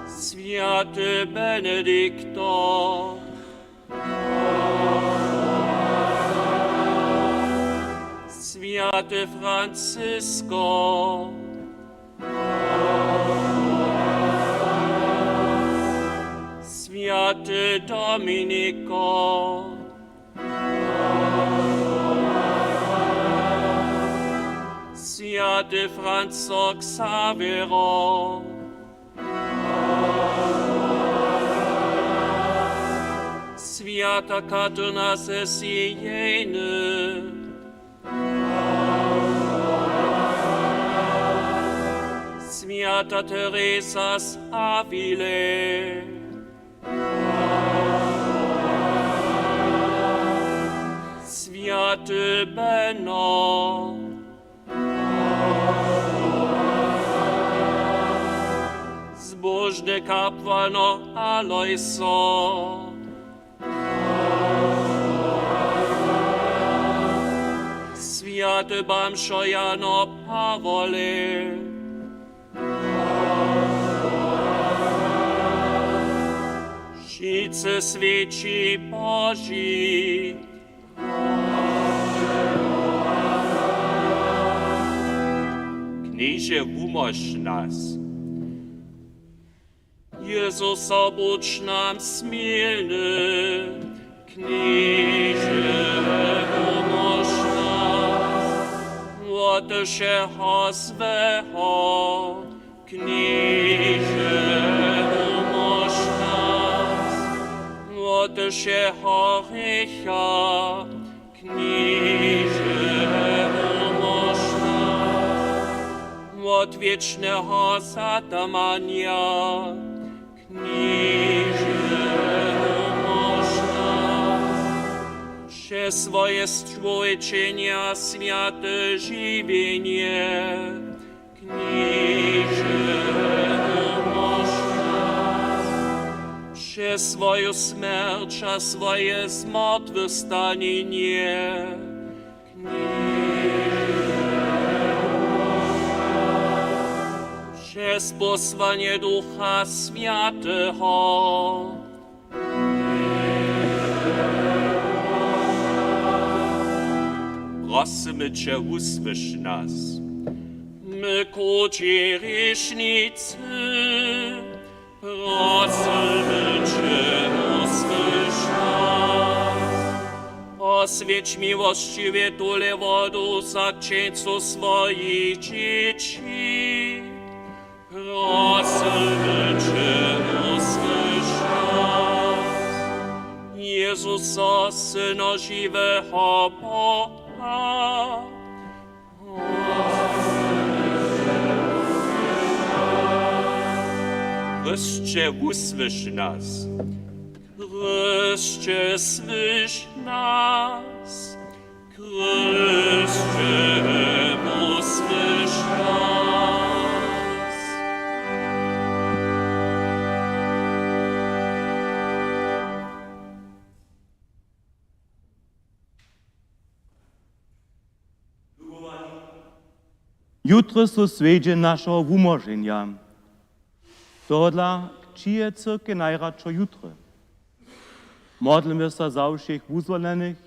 swjaty Benedikto, swjaty Francisko, swjaty Dominiko, swjaty Franco Xavero, swjata Katarina ze Sieny, swjata Teresa z Awile, swjaty Beno, zbóžny kapłano Alojso, swjaty bamžo Jano Pawole, wšitcy swjeći Boži. Knježe, wumóž nas. Jezuso, budź nam smilny. Knježe, wumóž nas. Wot wšeho złeho, Knježe, wumóž nas. Wot wšeho hrěcha, Knježe, wumóž nas. Wot wěčneho zatamanja, Knježe, wumóž nas. Přez swoje stwórčenja swjate žiwjenje, Knježe, wumóž nas. Přez swoju smjerć a swoje zmortwychwstanjenje, Knježe, wumóž nas. Přez posłanje Ducha Swjateho, Prosymy će, wusłyš nas. My, krući hrěšnicy, prosymy će, wusłyš nas. Poswjeć miłosćiwje tule wodu za křćeńcu swojich dźěći. Prosymy će, wusłyš nas. Jezuso, Syno žiweho Boha. Chrysće, wusłyš nas. Chrysće, słyš nas. Chrysće, wusłyš nas. Jutry su swjedźeń našeho wumóženja. Tohodla, či je cyrkej najradšo jutry? Modlmy so za wšěch wuzwolenych,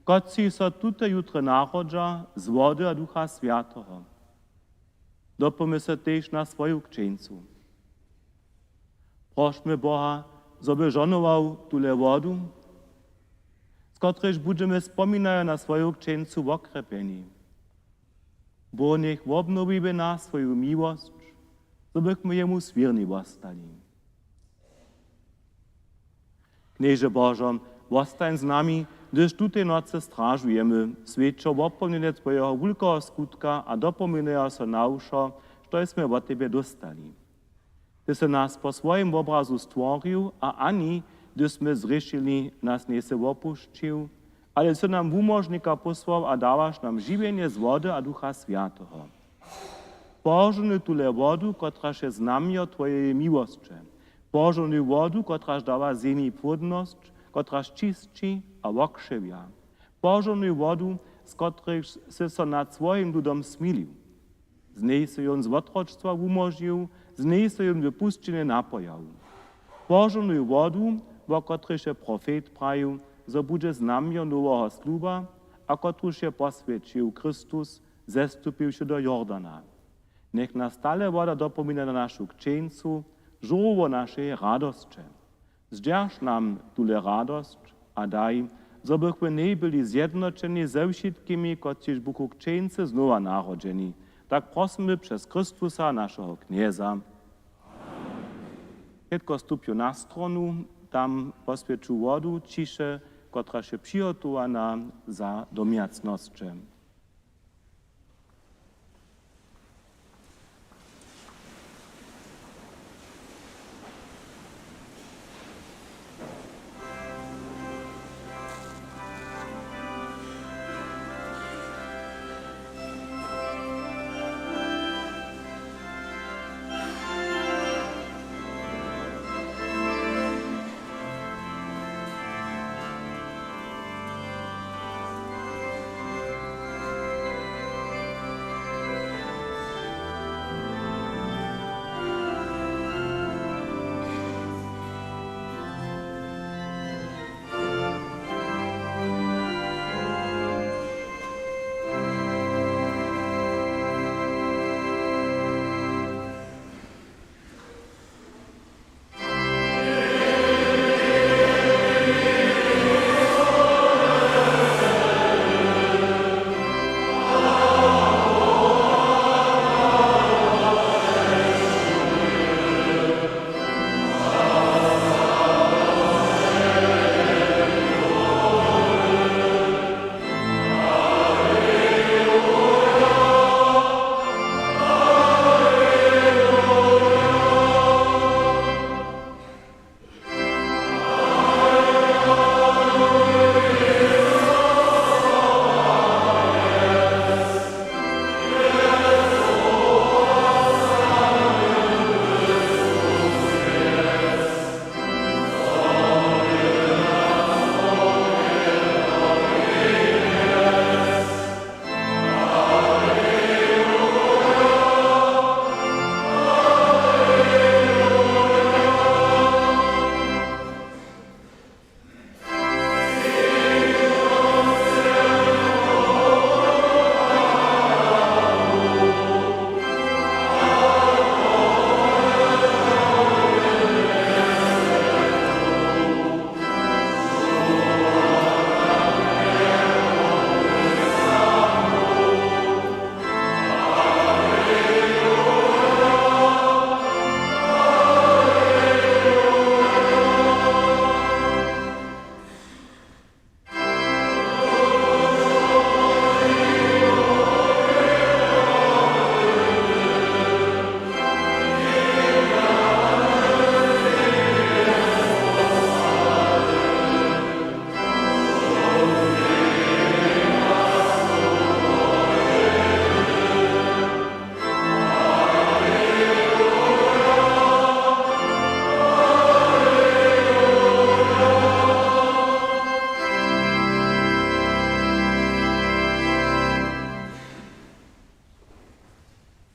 kotřiž so tute jutry narodźa z wody a Ducha Swjateho. Dopomnjmy so tež na swoju křćeńcu. Prošmy Boha, zo by žohnował tule wodu, z kotrejž budźemy spominajo na swoju křćeńcu wokrjepjeni. Bóh njech wobnowi w nas swoju miłosć, zo bychmy jemu swěrni wostali. Knježe Božo, wostań z nami, hdyž tutej nocy stražujemy, swjećo wopomnjenje twojeho wulkeho skutka a dopominajo so na wšo, štož smy wot tebje dóstali. Ty sy nas po swojim wobrazu stworił a ani, hdyž smy zhrěšili, nas njejsy wopušćił, ale sy nam wumóžnika pósłał a dawaš nam žiwjenje z wody a Ducha Swjateho. Požohnuj tule wodu, kotraž je znamjo twojeje miłosće. Požohnuj wodu, kotraž dawa zemi płódnosć, kotraž čisći a wokřewja. Požohnuj wodu, z kotrejž sy so nad swojim ludom smilił. Z njej sy jón z wotročstwa wumóžił, z njej sy jón w pusćinje napojał. Požohnuj wodu, wo kotrejž je profet prajił, zo budźe znamjo noweho sluba, a kotruž je poswjećił Chrystus, zestupiwši do Jordana. Njech nas tale woda dopomina na našu křćeńcu, žórło našeje radosće. Zdźerž nam tule radosć a daj, zo bychmy w njej byli zjednoćeni ze wšitkimi, kotřiž buchu křćeńcy znowa narodźeni. Tak prosymy přez Chrystusa, našeho Knjeza. Nětko stupju na stronu, tam poswjeću wodu ćiše, kotraž je přihotowana za domjacnosće.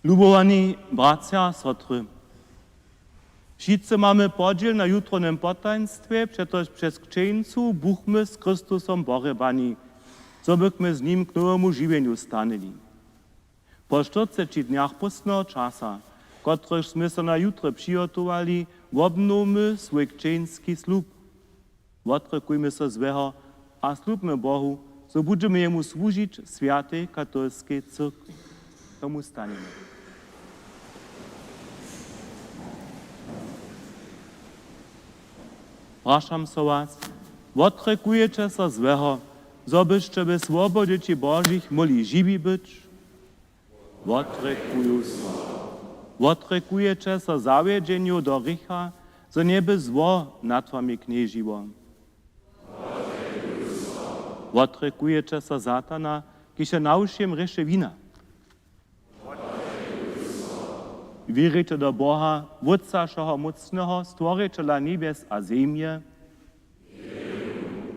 Lubowani bratřa a sotry, wšitcy mamy podźěl na jutrownym potajnstwje, přetož přez křćeńcu buchmy z Chrystusom porjebani, zo bychmy z nim k nowemu žiwjenju stanyli. Po štyrceći dnjach póstneho časa, kotrychž smy so na jutry přihotowali, wobnowmy swój křćeński slub. Wotrěkujmy so złeho a slubmy Bohu, zo budźemy jemu słužić w swjatej katolskej cyrkwi. Tomu stanjemy. Prašam so was, wotrěkujeće so złeho, zo byšće we swobodźe dźěći Božich móhli žiwi być? Wotrěkuju so. Wotrěkujeće so zawjedźenju do hrěcha, zo njeby zło nad wami knježiło? Wotrěkujeće so Satana, kiž je na wšěm hrěše wina? Wěriće do Boha, Wótca wšehomócneho, Stworićela njebjes a zemje?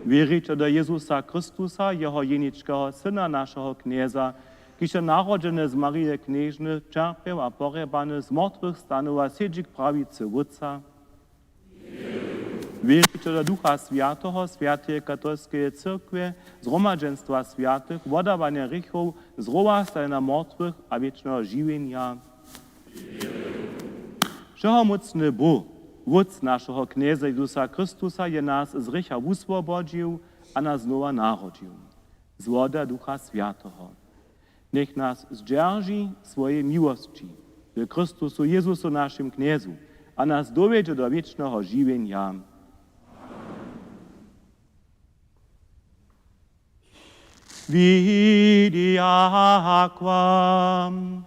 Wěriće do Jezusa Chrystusa, jeho jeničkeho Syna, našeho Knjeza, kiž je narodźeny z Marije Knježny, ćerpjeł a porjebany, z mortwych stanył a sedźi k prawicy Wótca? Wěriće do Ducha Swjateho, swjateje katolskeje cyrkwje, zhromadźenstwa swjatych, wodawanje hrěchow, zrowastanje mortwych a wěčneho žiwjenja? Wšehomócny Bóh, Wótc našeho Knjeza Jezusa Chrystusa, je nas z hrěcha wuswobodźił a nas znowa narodźił z wody a Ducha Swjateho. Njech nas zdźerži swojej miłosći w Chrystusu Jezusu, našim Knjezu, a nas dowjedźe do wěčneho žiwjenja. Widźa k wam.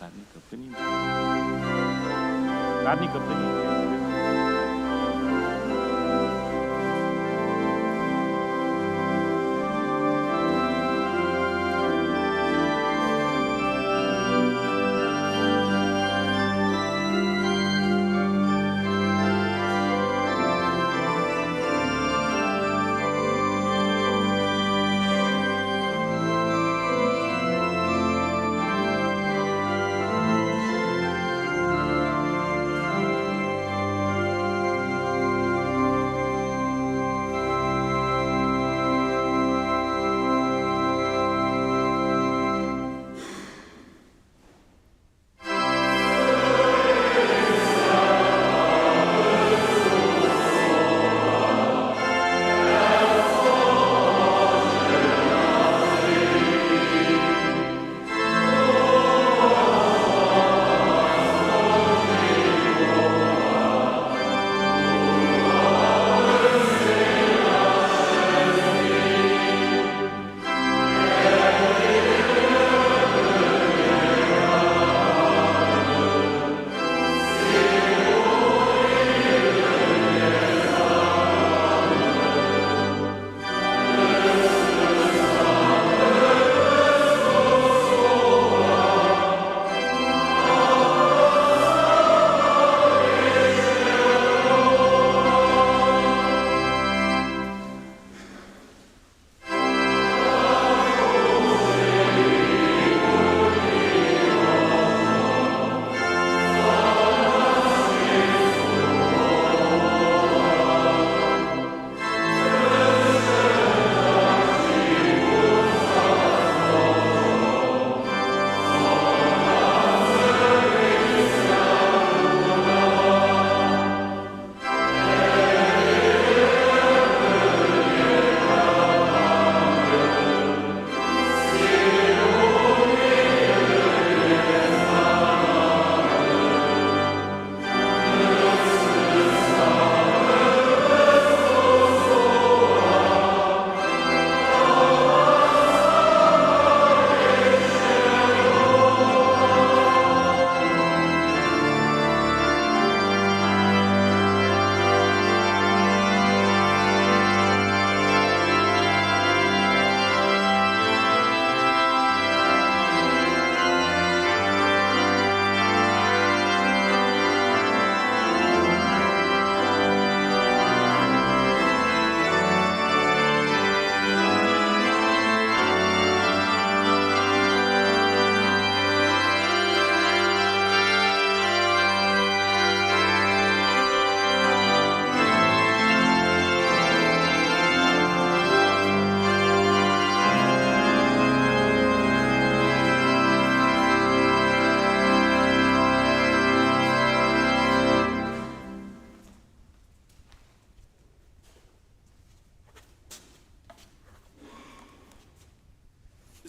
Radnika prěni. Radnika prěni.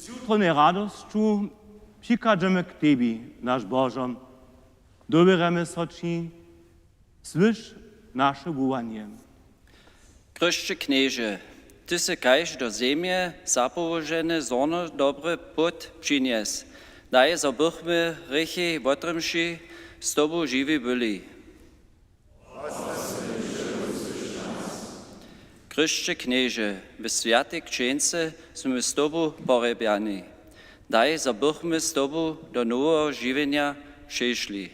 Jutrownej radosću přichadźamy k Tebi, naš Božo. Dowěrjamy so Ći, słyš naše wołanje. Chryšće Knježe, Ty sy kaž do zemje zapołožene zrno dobry płód přinjes. Daj, zo bychmy hrěchi wotremši z Tobu žiwi byli. Chryšće Knježe, w swjatej křćence smy z Tobu porjebjani. Daj, zo bychmy z Tobu do noweho žiwjenja přešli.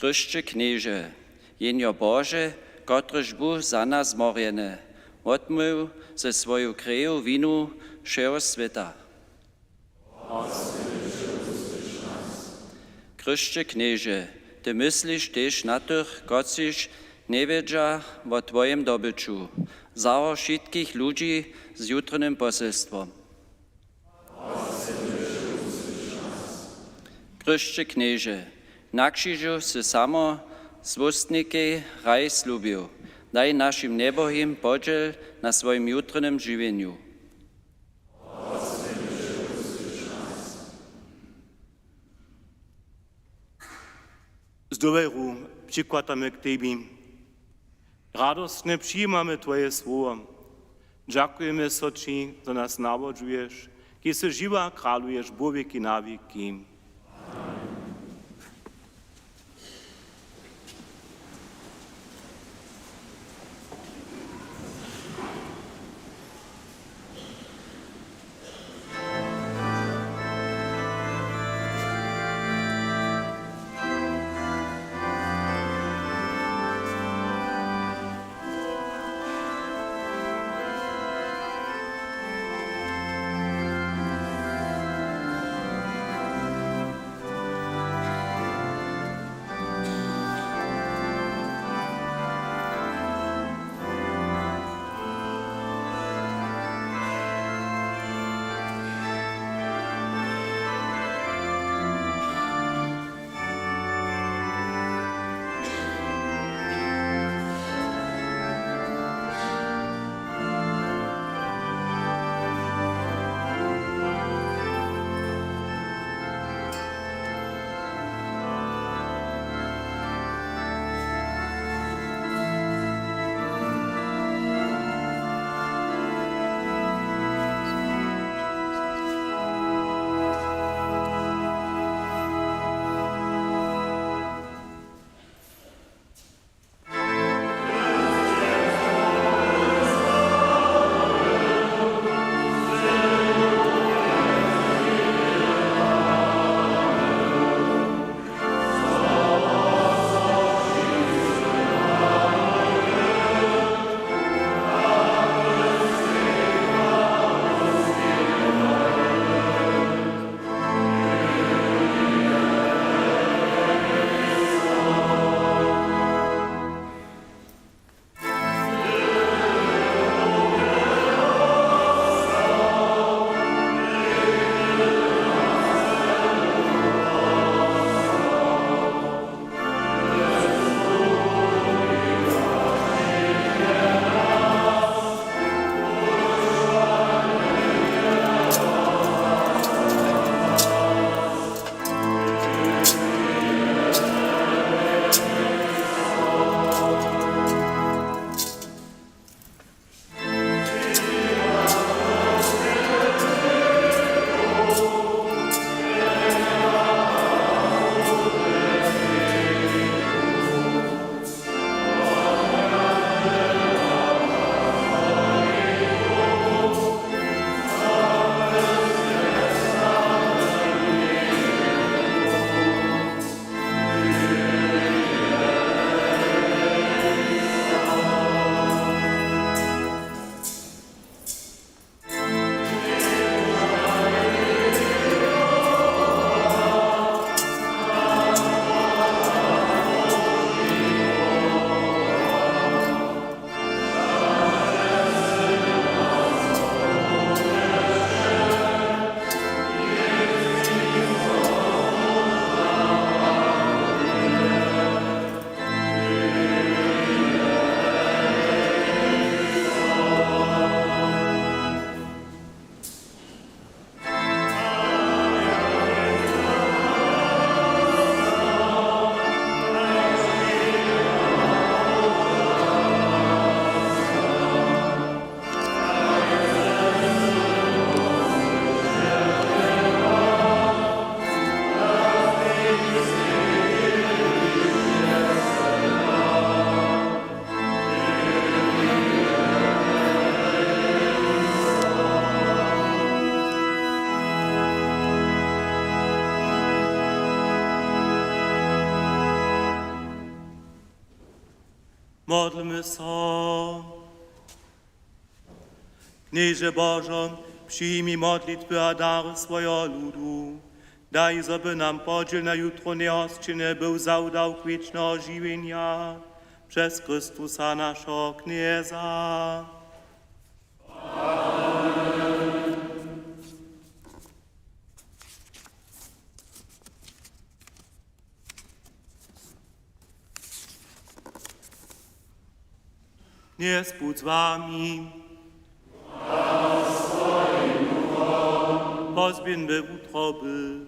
Chryšće Knježe, Jehnjo Bože, kotryž bu za nas zmorjeny, wotmył ze swoju kreju winu wšeho swěta. Chryšće Knježe, Ty mysliš tež na tych, kotřiž njewědźa wo Twojim dobyću, zaho wšitkich ludźi z jutrownym posylstwom. Chryšće Knježe, na křižu sy samo złóstnikej raj slubił. Daj našim njebohim podźěl na swojim jutrownym žiwjenju. Z dowěru přichadźamy k Tebi. Radostnje přijimamy Twoje słowo. Dźakujemy so Ći, zo nas nawodźuješ, kiž sy žiwy a kraluješ wo wěki na wěki. Modlmy so. Knježe Božo, přijmi modlitwy a dary swojeho ludu. Daj, zo by nam podźěl na jutrownej hosćiny był zawdawk wěčneho žiwjenja přez Chrystusa, našeho Knjeza. Knjez budź z wami. Pozběhńmy wutroby.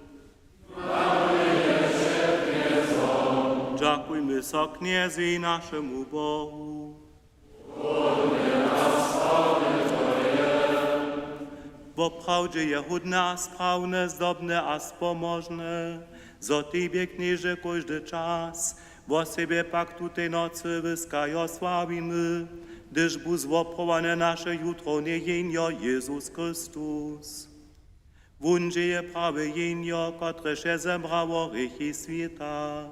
Dźakujmy so Knjezej, našemu Bohu. Woprawdźe je hódne a sprawne, zdobne a spomožne, zo Tebje, Knježe, kóždy čas, wosebje pak tutej nocy, wyskajo sławimy, hdyž bu zwoprawjene naše jutrowne jeńjo Jezus Chrystus. Wón dźe je prawje jeńjo, kotrež je zebrało hrěchi swěta.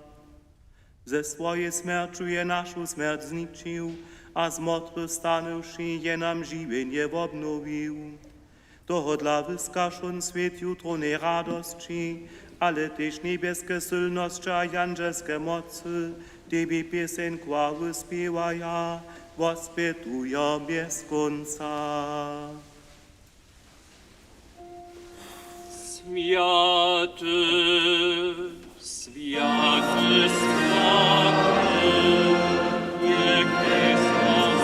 Ze swojej smjerću je našu smjerć zničił a z mortwych stanywši je nam žiwjenje wobnowił. Tohodla wyskašón swět jutrownej radosći, ale tež njebjeske sylnosće a jandźelske mocy Tebi pěseńku a wyspěwaja, wospjetujo bjez kónca. Swjaty, swjaty, swjaty, je Chrystus.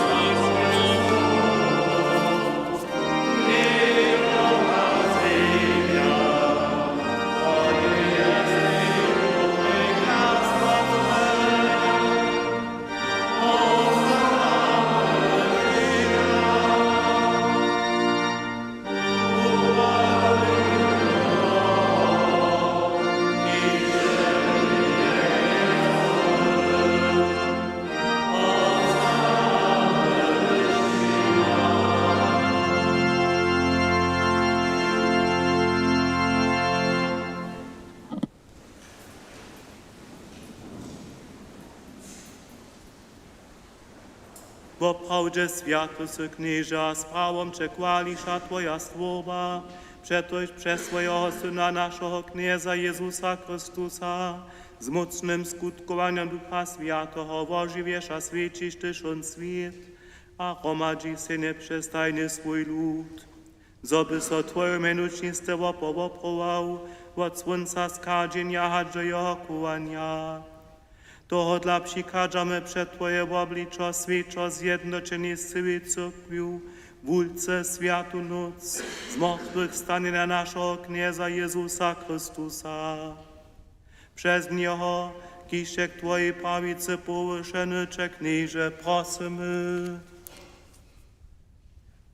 Woprawdźe swjaty sy, Knježe, a z prawom će chwališa twoja stwórba, přetož přez swojeho Syna, našeho Knjeza Jezusa Chrystusa, z mócnym skutkowanjom Ducha Swjateho wožiwješ a swjećiš tyž wón swět a hromadźiš sej njepřestajnje swój lud. Zo by so twoje mjenujnistwo wopowoprował wot słónca schadźenja hač do jeho chowanja. Tohodla přichadźamy před twoje wobličo, swjećo zjednoćeni z cyłej cyrkwju, wulce swjatu nóc z mortwych stanjenja našeho Knjeza Jezusa Chrystusa. Přez njeho, kiž je k twojej prawicy powyšeny, će, Knježe, prosymy.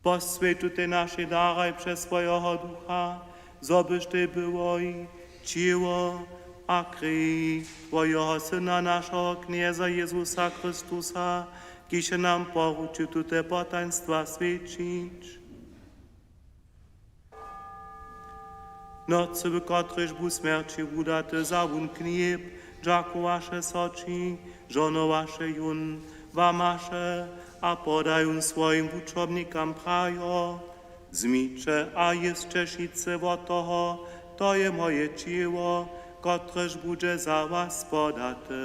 Poswjeć tutej našej daraj přez swojeho Ducha, zo byštej byłoj ćěło a krej twojeho Syna, našeho Knjeza Jezusa Chrystusa, kiž je nam poručił tute potajnstwa swjećić. Nocy, w kotrejž bu smjerći wudaty, wza wón chlěb, dźakowaše so ći, žohnowaše jón, łamaše a poda jón swojim wučomnikam, prajo: Wzmiće a jěsće wšitcy wot toho, to je moje ćěło, kotrež budźe za was podate.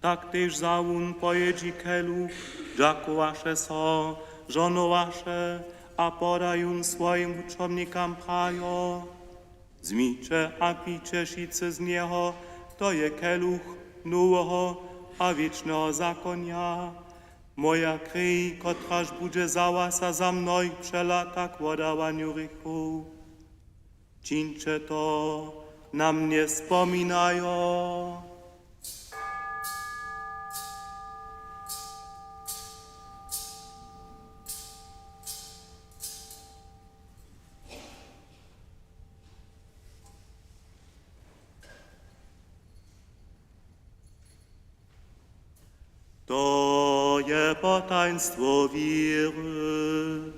Tak tež wza wón po jědźi keluch, dźakowaše so, žohnowaše a poda jón swojim wučomnikam, prajo: Wzmiće a pijće wšitcy z njeho, to je keluch noweho a wěčneho zakonja, moja krej, kotraž budźe za was a za mnohich přelata k wodawanju hrěchow. Čińće to na mnje spominajo. je potajnstwo wěry.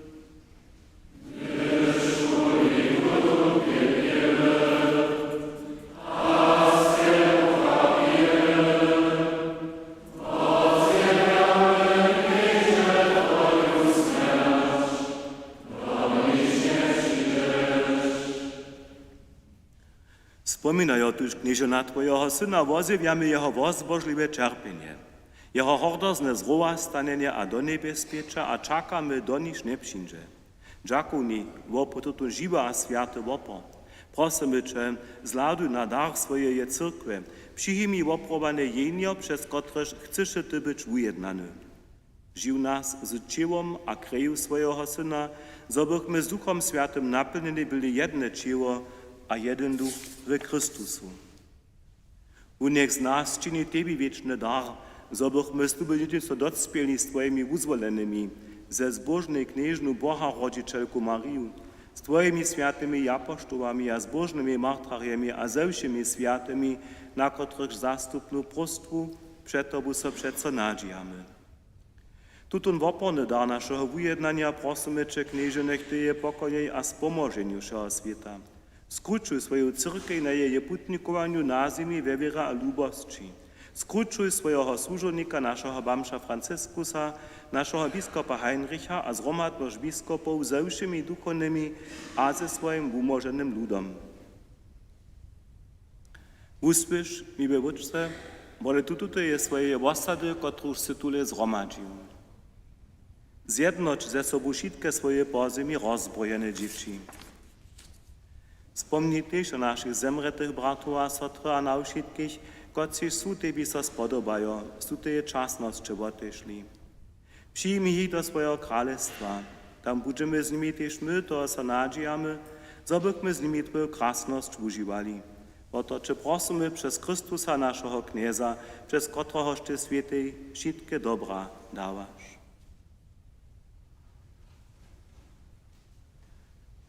Spominajo tuž, Knježe, na twojeho Syna, wozjewjamy jeho wozbožliwe ćerpjenje, jeho hordozne zrowastanjenje a do njebjez spěća a čakamy, doniž njepřińdźe. Dźakowni wopr-, tutón žiwy a swjaty wopor. Prosymy će, zhladuj na dar swojeje cyrkwje, přijmi woprowane jehnjo, přez kotrež chcyše ty być wujednany. Žiw nas z ćěłom a kreju swojeho Syna, zo bychmy z Duchom Swjatym napjelnjeni byli jedne ćěło a jedyn duch we Chrystusu. Wón njech z nas čini tebi wěčny dar, zo bychmy z tuby jědźico docpěli z twojimi wuzwolenymi, ze zbóžnej knježnu Boha rodźićelku Mariju, z twojimi swjatymi apoštołami a zbóžnymi martrarjemi a ze wšěmi swjatymi, na kotrychž zastupnu próstwu před tobu so přeco nadźijamy. Tutón woporny dar našeho wujednanja prosymy će, Knježe, njech ty je pokojej a spomoženju wšeho swěta. Skrućuj swoju cyrkej na jeje putnikowanju na zemi we wěrje a lubosći. Skrućuj swojeho słužownika, našeho bamža Franciskusa, našeho biskopa Heinricha a zhromadnosć biskopow ze wšěmi duchownymi a ze swojim wumóženym ludom. Wusłyš, miły Wótče, wole tutoteje swojeje wosady, kotruž sy tule zhromadźił. Zjednoć ze sobu wšitke swoje po zemi rozbrojene dźěći. Spomni tež na našich zemrětych bratow a sotry a na wšitkich, kotřiž su tebi so spodobajo, z tuteje časnosće wotešli. Přijmi jich do swojeho kralestwa. Tam budźemy z nimi tež my, toho so nadźijamy, zo bychmy z nimi twoju krasnosć wužiwali. Wo to će prosymy přez Chrystusa, našeho Knjeza, přez kotrehož ty swětej wšitke dobra dawaš.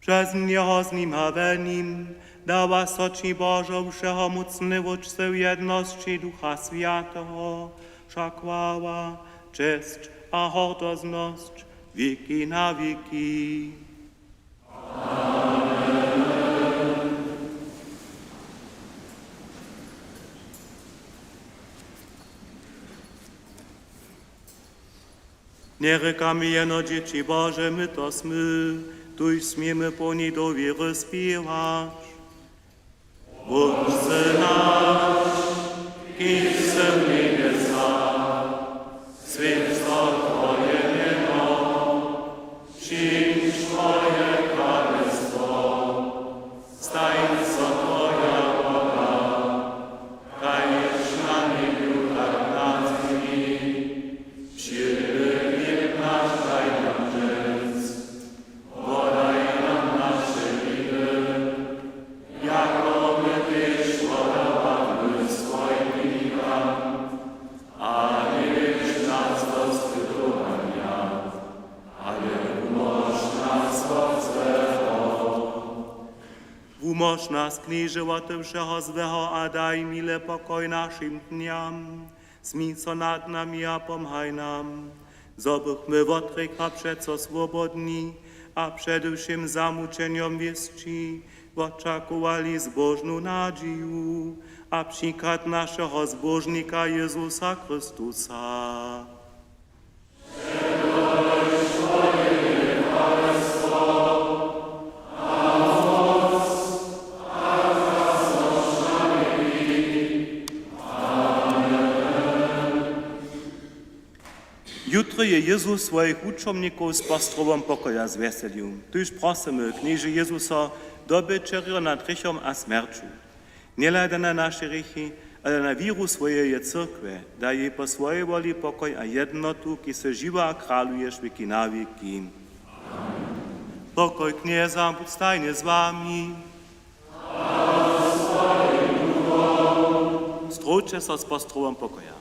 Přez njeho, z nim a we nim dawa so ći, Božo, wšehomócny Wótče, w jednosći Ducha Swjateho wša chwała, česć a hordoznosć wěki na wěki. Njerěkamy jeno dźěći Bože, my to smy, tuž směmy połni dowěry spěwać. Wótče naš, kiž sy w njebjesach, swjeć so twoje mjeno, přińdź twoje kralestwo, stań so twoja wola, kaž na njebju, tak na zemi. Wšědy chłěb naš daj nam dźensa, wodaj nam naše winy, jako my tež wodawamy swojim winikam, a njewjedź nas do spytowanja, ale wumóž nas wot złeho. Wumóž nas, Knježe, wote wšeho złeho a daj mile pokoj našim dnjam. Smil so nad nami a pomhaj nam, zo bychmy wotrěka přeco swobodni a přede wšěm zamućenjom wěsći wočakowali zbóžnu nadźiju a přichad našeho Zbóžnika Jězusa Chrystusa. Jutry je Jězus swojich wučomnikow z postrowom pokoja zwjeselił. Tuž prosymy, Knježe Jězuso, dobje ćerjo nad hrěchom a smjerću. Njehladaj na naše hrěchi, ale na wěru swojeje cyrkwje, daj jej po swojej woli pokoj a jednotu, kiž sy žiwy a kraluješ wěki na wěki. Pokoj Knjeza budź stajnje z wami. Zdrowće so z postrowom pokoja.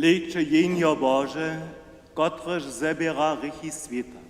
Hlejće, Jehnjo Bože, kotrež zběra hrěchi swěta.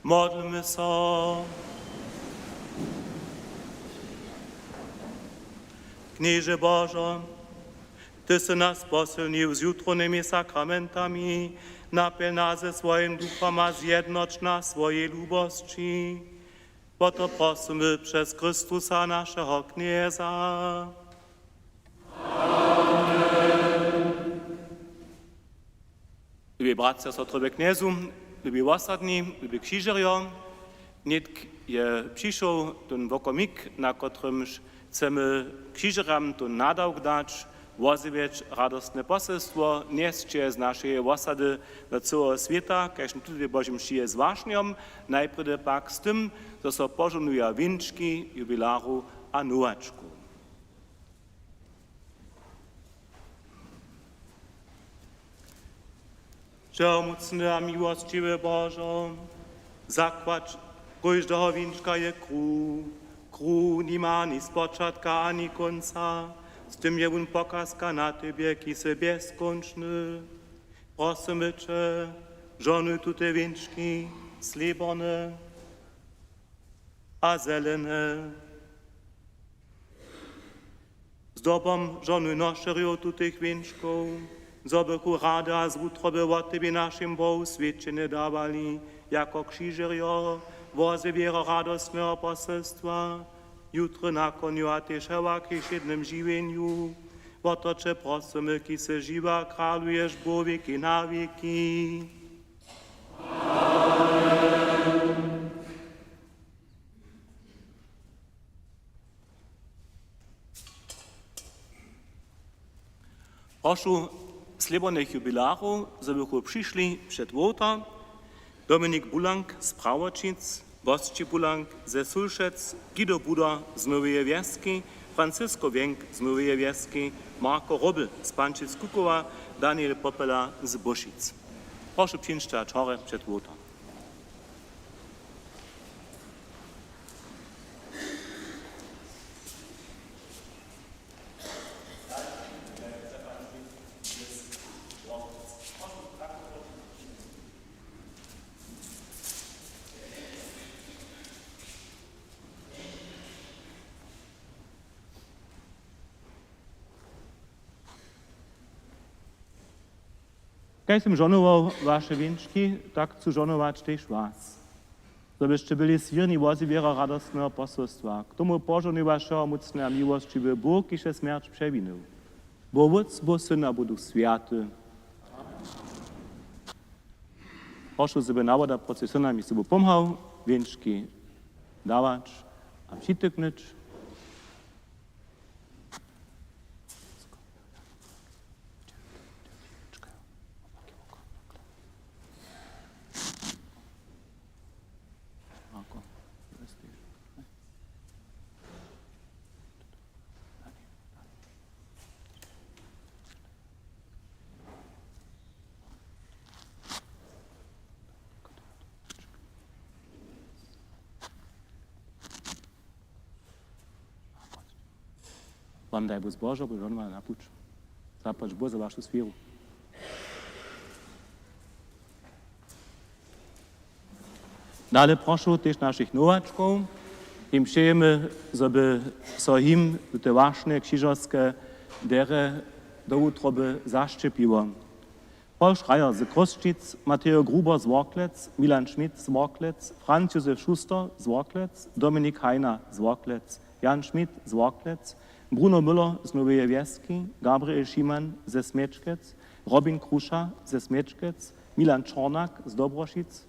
Modlmy so. Knježe Božo, Ty sy nas posylnił z jutrownymi sakramentami, napjelń nas ze swojim Duchom a zjednoć nas w swojej lubosći. Wo to prosymy přez Chrystusa, našeho Knjeza. Lubi bratřa, sotry we Knjezu, lubi wosadni, lubi křižerjo, nětk je přišoł tón wokomik, na kotrymž chcemy křižerjam tón nadawk dać, wozjewjeć radostne poselstwo, njesće z našeje wosady do cyłeho swěta, kaž tute Božej mši je z wašnjom, najprjedy pak z tym, zo so požohnuja wěnčki, jubilarow a nowačkow. Wšehomócny a miłosćiwy Božo, zakład kóždeho wěnčka je kruh. Kruh nima ani spočatka, ani kónca. Z tym je wón pokazka na Tebje, kiž sy bjezkónčny. Prosymy Će, žohnuj tute wěnčki, slěborne a zelene. Zdobom žohnuj nošerjow tutych wěnčkow, zo bychu rady a z wutroby wot Tebje našim Bohu swědčenje dawali jako křižerjo wozjewjeho radostneho poselstwa, jutry na konju a tež hewak w jich wšědnym žiwjenju. Wo to Će prosymy, kiž sy žiwy a kraluješ Bóh wěki na wěki. Prošu slěbornych jubilarow, zo bychu přišli před wołtar. Dominik Bulank z Prawoćic, Bosći Bulank ze Sulšec, Guido Budar z Noweje Wjeski, Francisco Wjenk z Noweje Wjeski, Marko Robl z Pančic-Kukowa, Daniel Popela z Bóšic. Prošu, přińdźće a ćory před wołtar. Kaž sym žohnował waše wěnčki, tak chcu žohnować tež was, zo byšće byli swěrni wozjewjerjo radostneho poselstwa. K tomu požohnuj was wšehomócny a miłosćiwy Bóh, kiž je smjerć přewinył. Bóh Wótc, Bóh Syn a Bóh Duch Swjaty. Prošu, zo by nawoda procesijona mjez sobu pomhał wěnčki dawać a přityknyć. Wam daj Bóh zbožo, bo žohnowa na puć. Zapłać Bóh za wašu swěru. Dale prošu tež našich nowačkow, jim přejemy, zo by so jim tute wašnje křižerske derje do wutroby zašćěpiło. Paul Schreier z Chrósćic, Mateo Gruber z Worklec, Milan Schmidt z Worklec, Franz Józef Schuster z Worklec, Dominik Heiner z Worklec, Jan Schmidt z Worklec, Bruno Müller z Noweje Wjeski, Gabriel Schimann ze Smječkec, Robin Kruša ze Smječkec, Milan Čornak z Dobrošic,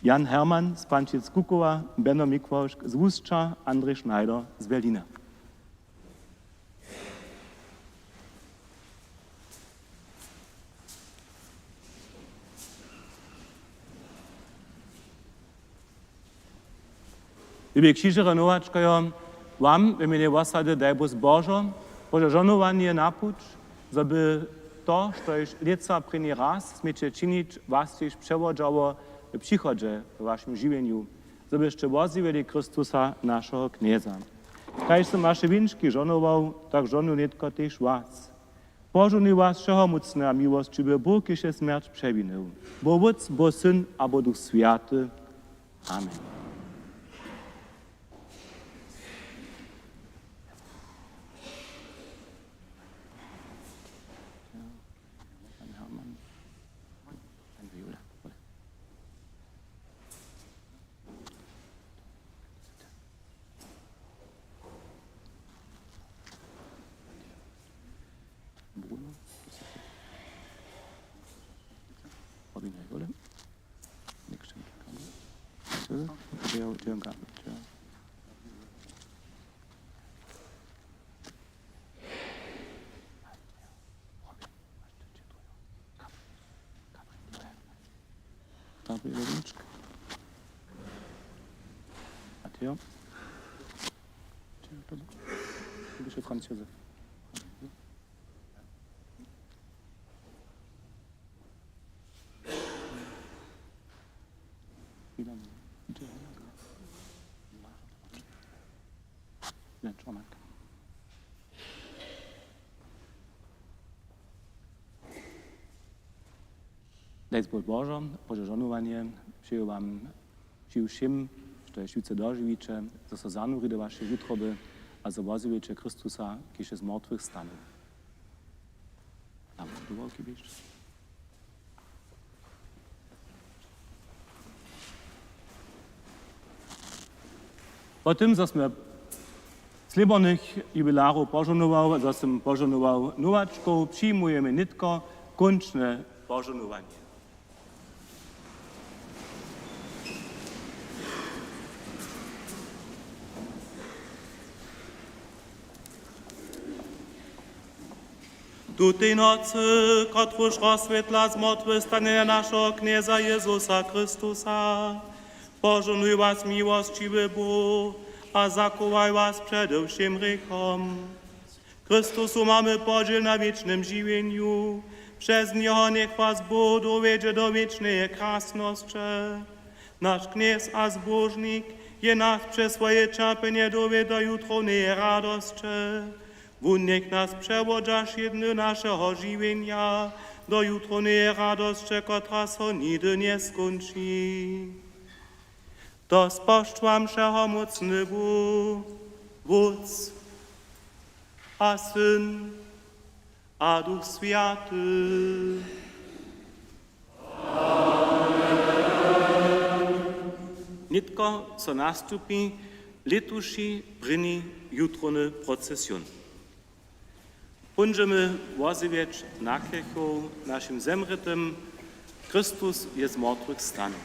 Jan Hermann z Pančic-Kukowa, Beno Mikławšk z Łusća, Andrjej Schneider z Berlina. Lubi křižerjo, nowačkojo, wam w mjenje wosady daj Bóh zbožo, Bože žohnowanje na puć, zo by to, štož lětsa prěni raz směće činić, was tež přewodźało w přichodźe we wašim žiwjenju, zo byšće wozjewili Chrystusa, našeho Knjeza. Kaž sym waše wěnčki žohnował, tak žohnuj nětko tež was. Požohnuj was wšehomócny a miłosćiwy Bóh, kiž je smjerć přewinył. Bóh Wótc, Bóh Syn a Bóh Duch Swjaty. Amen. Bruno, das ist Robin Jole. Nächste Kamera. So, der, der, der. Gabriel Lynch. Matteo. Franz Josef. Daj zbóh Božo, Bože žohnowanje, přeju wam, přeju wšěm, što je žiwce dožiwiće, zo so zanuri do waše wutroby a zo wozjewiće Chrystusa, kiž je z mortwych stanył. Amen. Do wałki běžće. Po tym, zo smy slěbornych jubilarow požohnował, zo sym požohnował nowačkow, přijmujemy nětko kónčne požohnowanje. Tutej nocy, kotruž rozswětla zmortwychwstanjenje našeho Knjeza Jezusa Chrystusa, požohnuj was miłosćiwy Bóh a zachowaj was přede wšěm hrěchom. W Chrystusu mamy podźěl na wěčnym žiwjenju. Přez njeho njech was Bóh dowjedźe do wěčneje krasnosće. Naš Knjez a Zbóžnik je nas přez swoje ćerpjenje dowjedł do jutrowneje radosće. Wón njech nas přewodźa wšědny našeho žiwjenja do jutrowneje radosće, kotraž so nihdy njeskónči. To spožč wam wšehomócny Bóh, Wótc a Syn a Duch Swjaty. Nětko so nastupi lětuši prěni jutrowny procesion. Póńdźemy wozjewjeć na krjechow našim zemrětym. Chrystus je z mortwych stanył.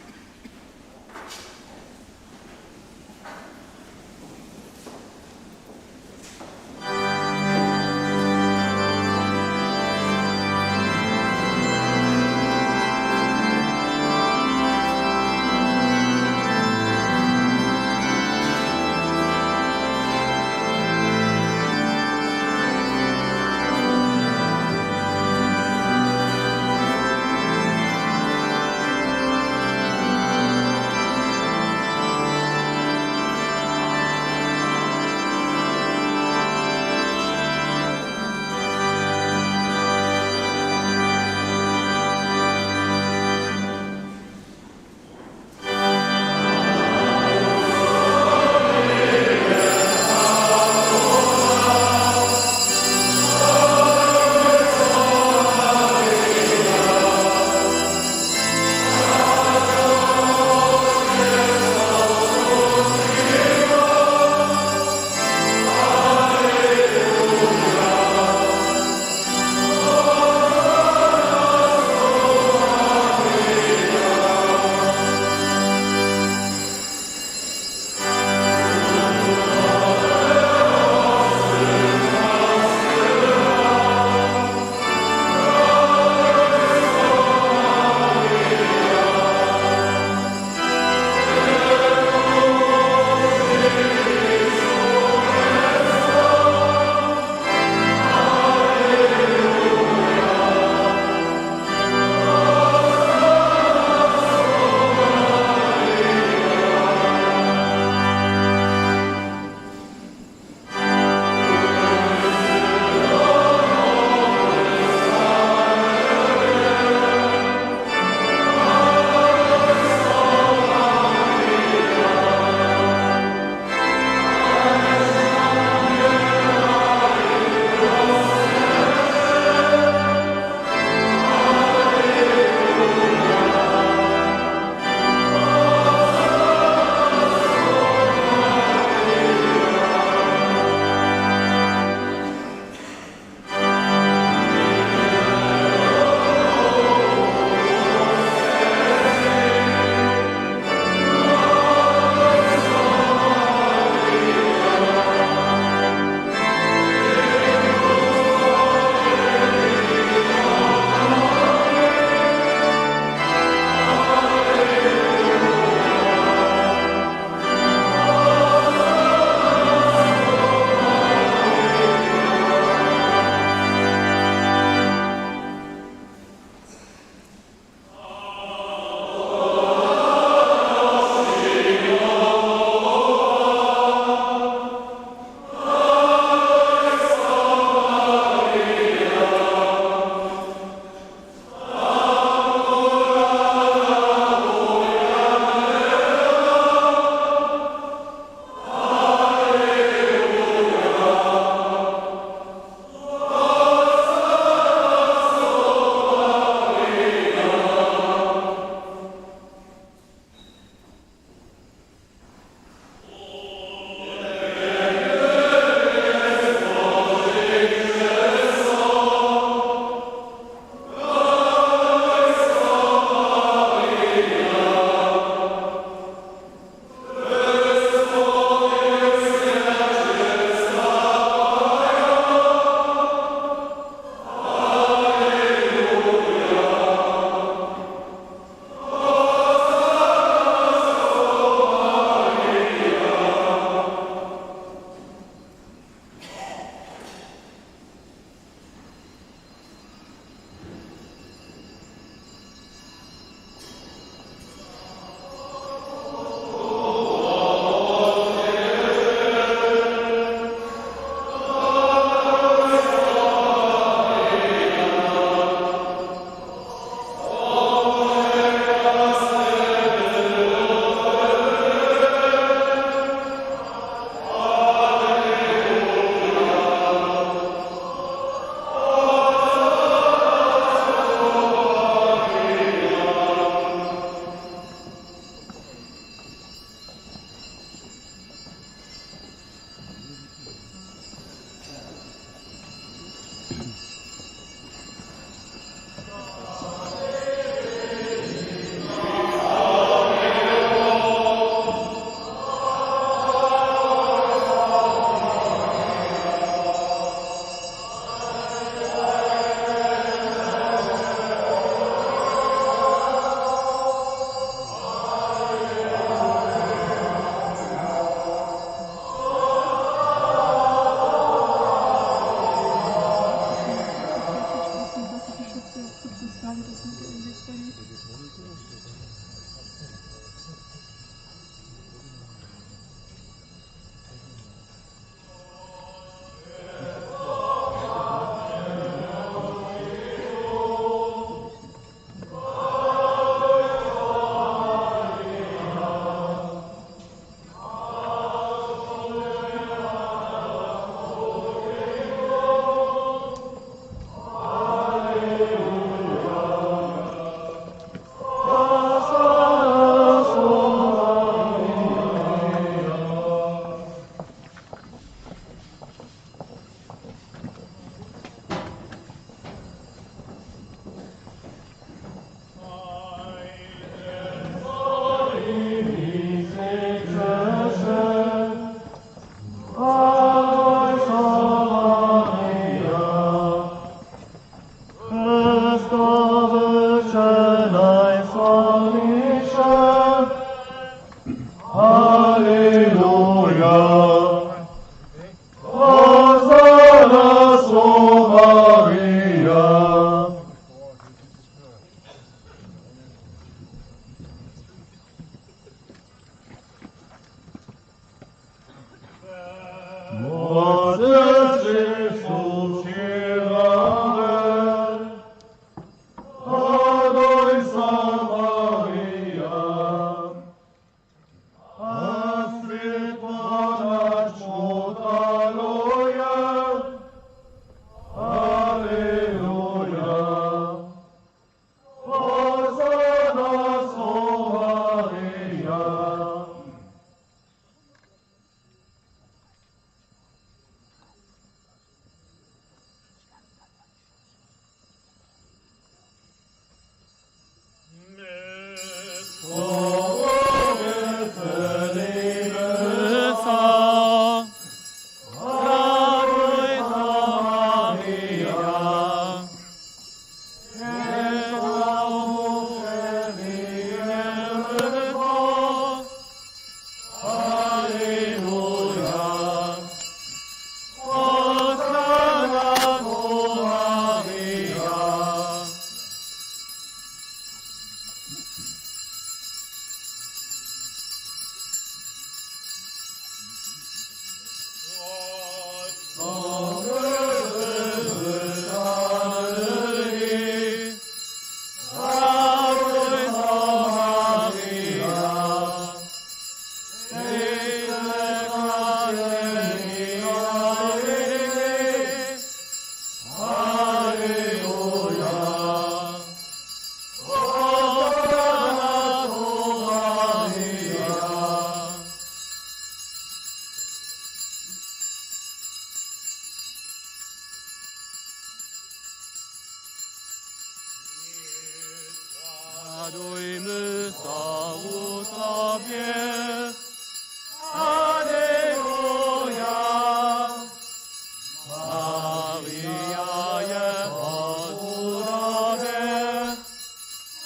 Marija je rozbudowje.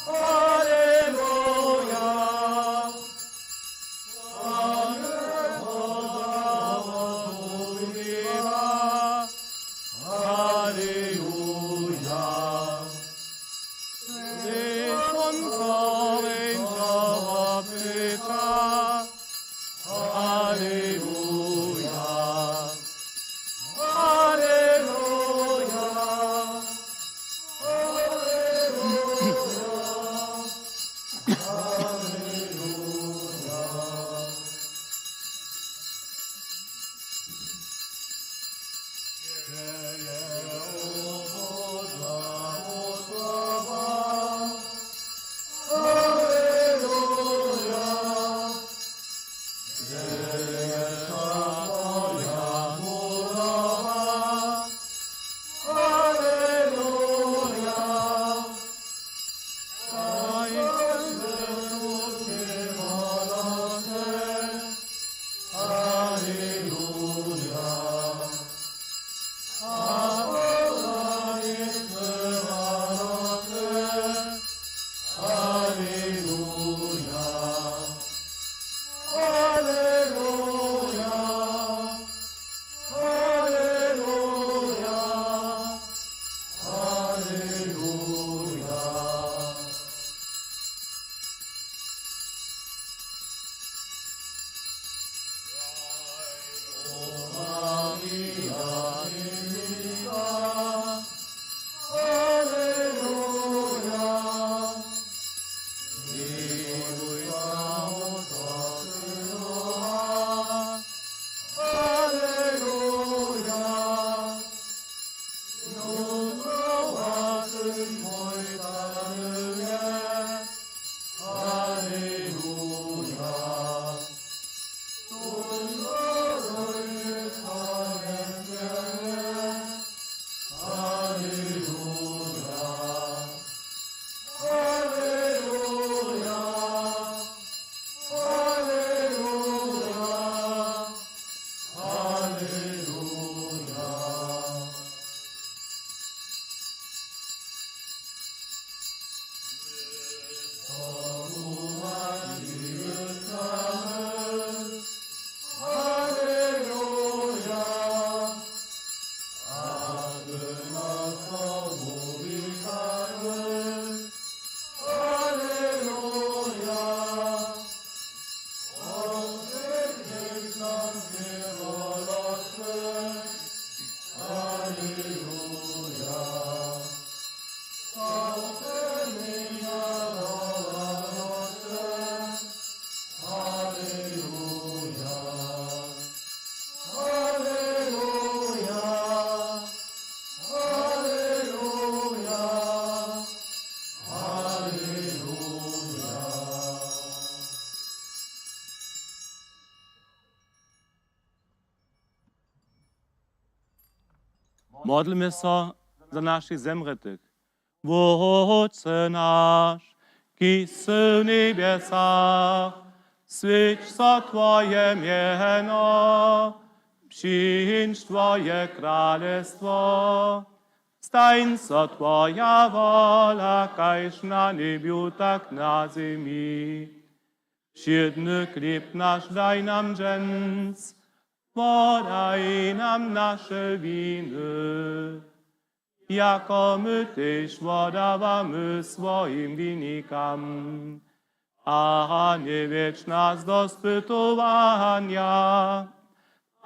Aleluja. Aleluja. Ty słońcowe wopyta. Aleluja. Aleluja. Aleluja. Aleluja. Modlmy so za našich zemrětych. Wótče naš, kiž sy w njebjesach, swjeć so twoje mjeno, přińdź twoje kralestwo, stań so twoja wola kaž na njebju, tak na zemi. Wšědny chlěb naš daj nam dźens, wodaj nam naše winy, jako my tež wodawamy swojim winikam. A njewjedź nas do spytowanja,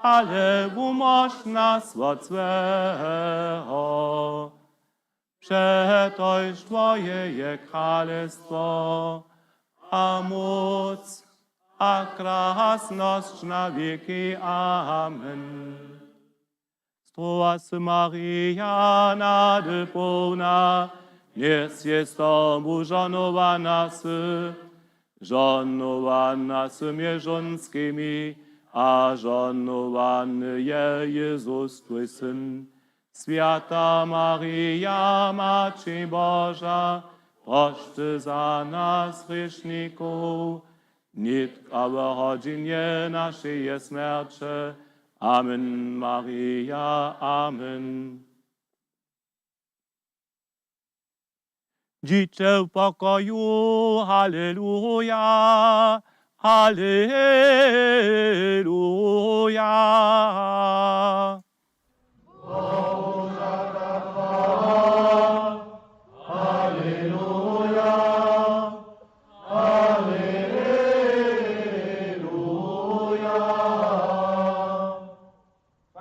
ale wumóž nas wot złeho. Přetož twoje je kralestwo a móc a krasnosć na wěki. Amen. Zdrowa sy, Marija, nady połna, Knjez je z tobu, žohnowana sy, žohnowana sy mjez žónskimi, a žohnowany je Jězus, twój syn. Swjata Marija, Maćo Boža, proš ty za nas hrěšnikow, nětk a w hodźinje našeje smjerće. Amen, Marija, amen. Dźiće w pokoju, haleluja, haleluja.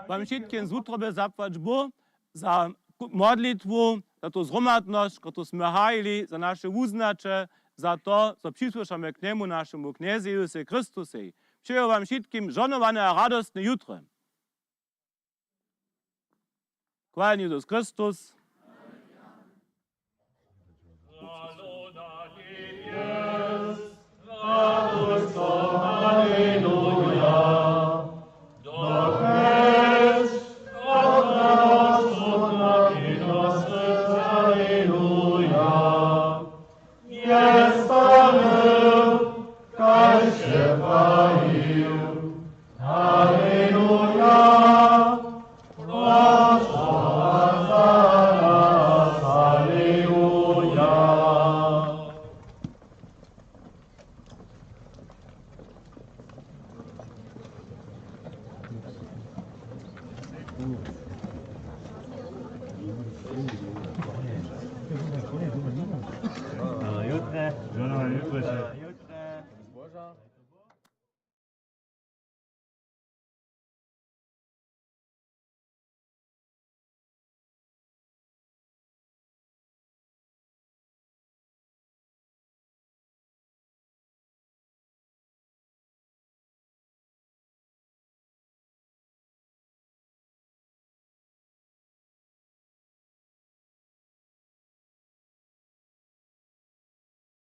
Wam wšitkim z wutroby zapłać Bóh za modlitwu, za tu zhromadnosć, kotru smy hajili, za naše wuznaće, za to, zo přisłyšamy k njemu, našemu Knjezej Jezusej Chrystusej. Přeju wam wšitkim žohnowane a radostne jutro. Chwaleni Jezus Chrystus.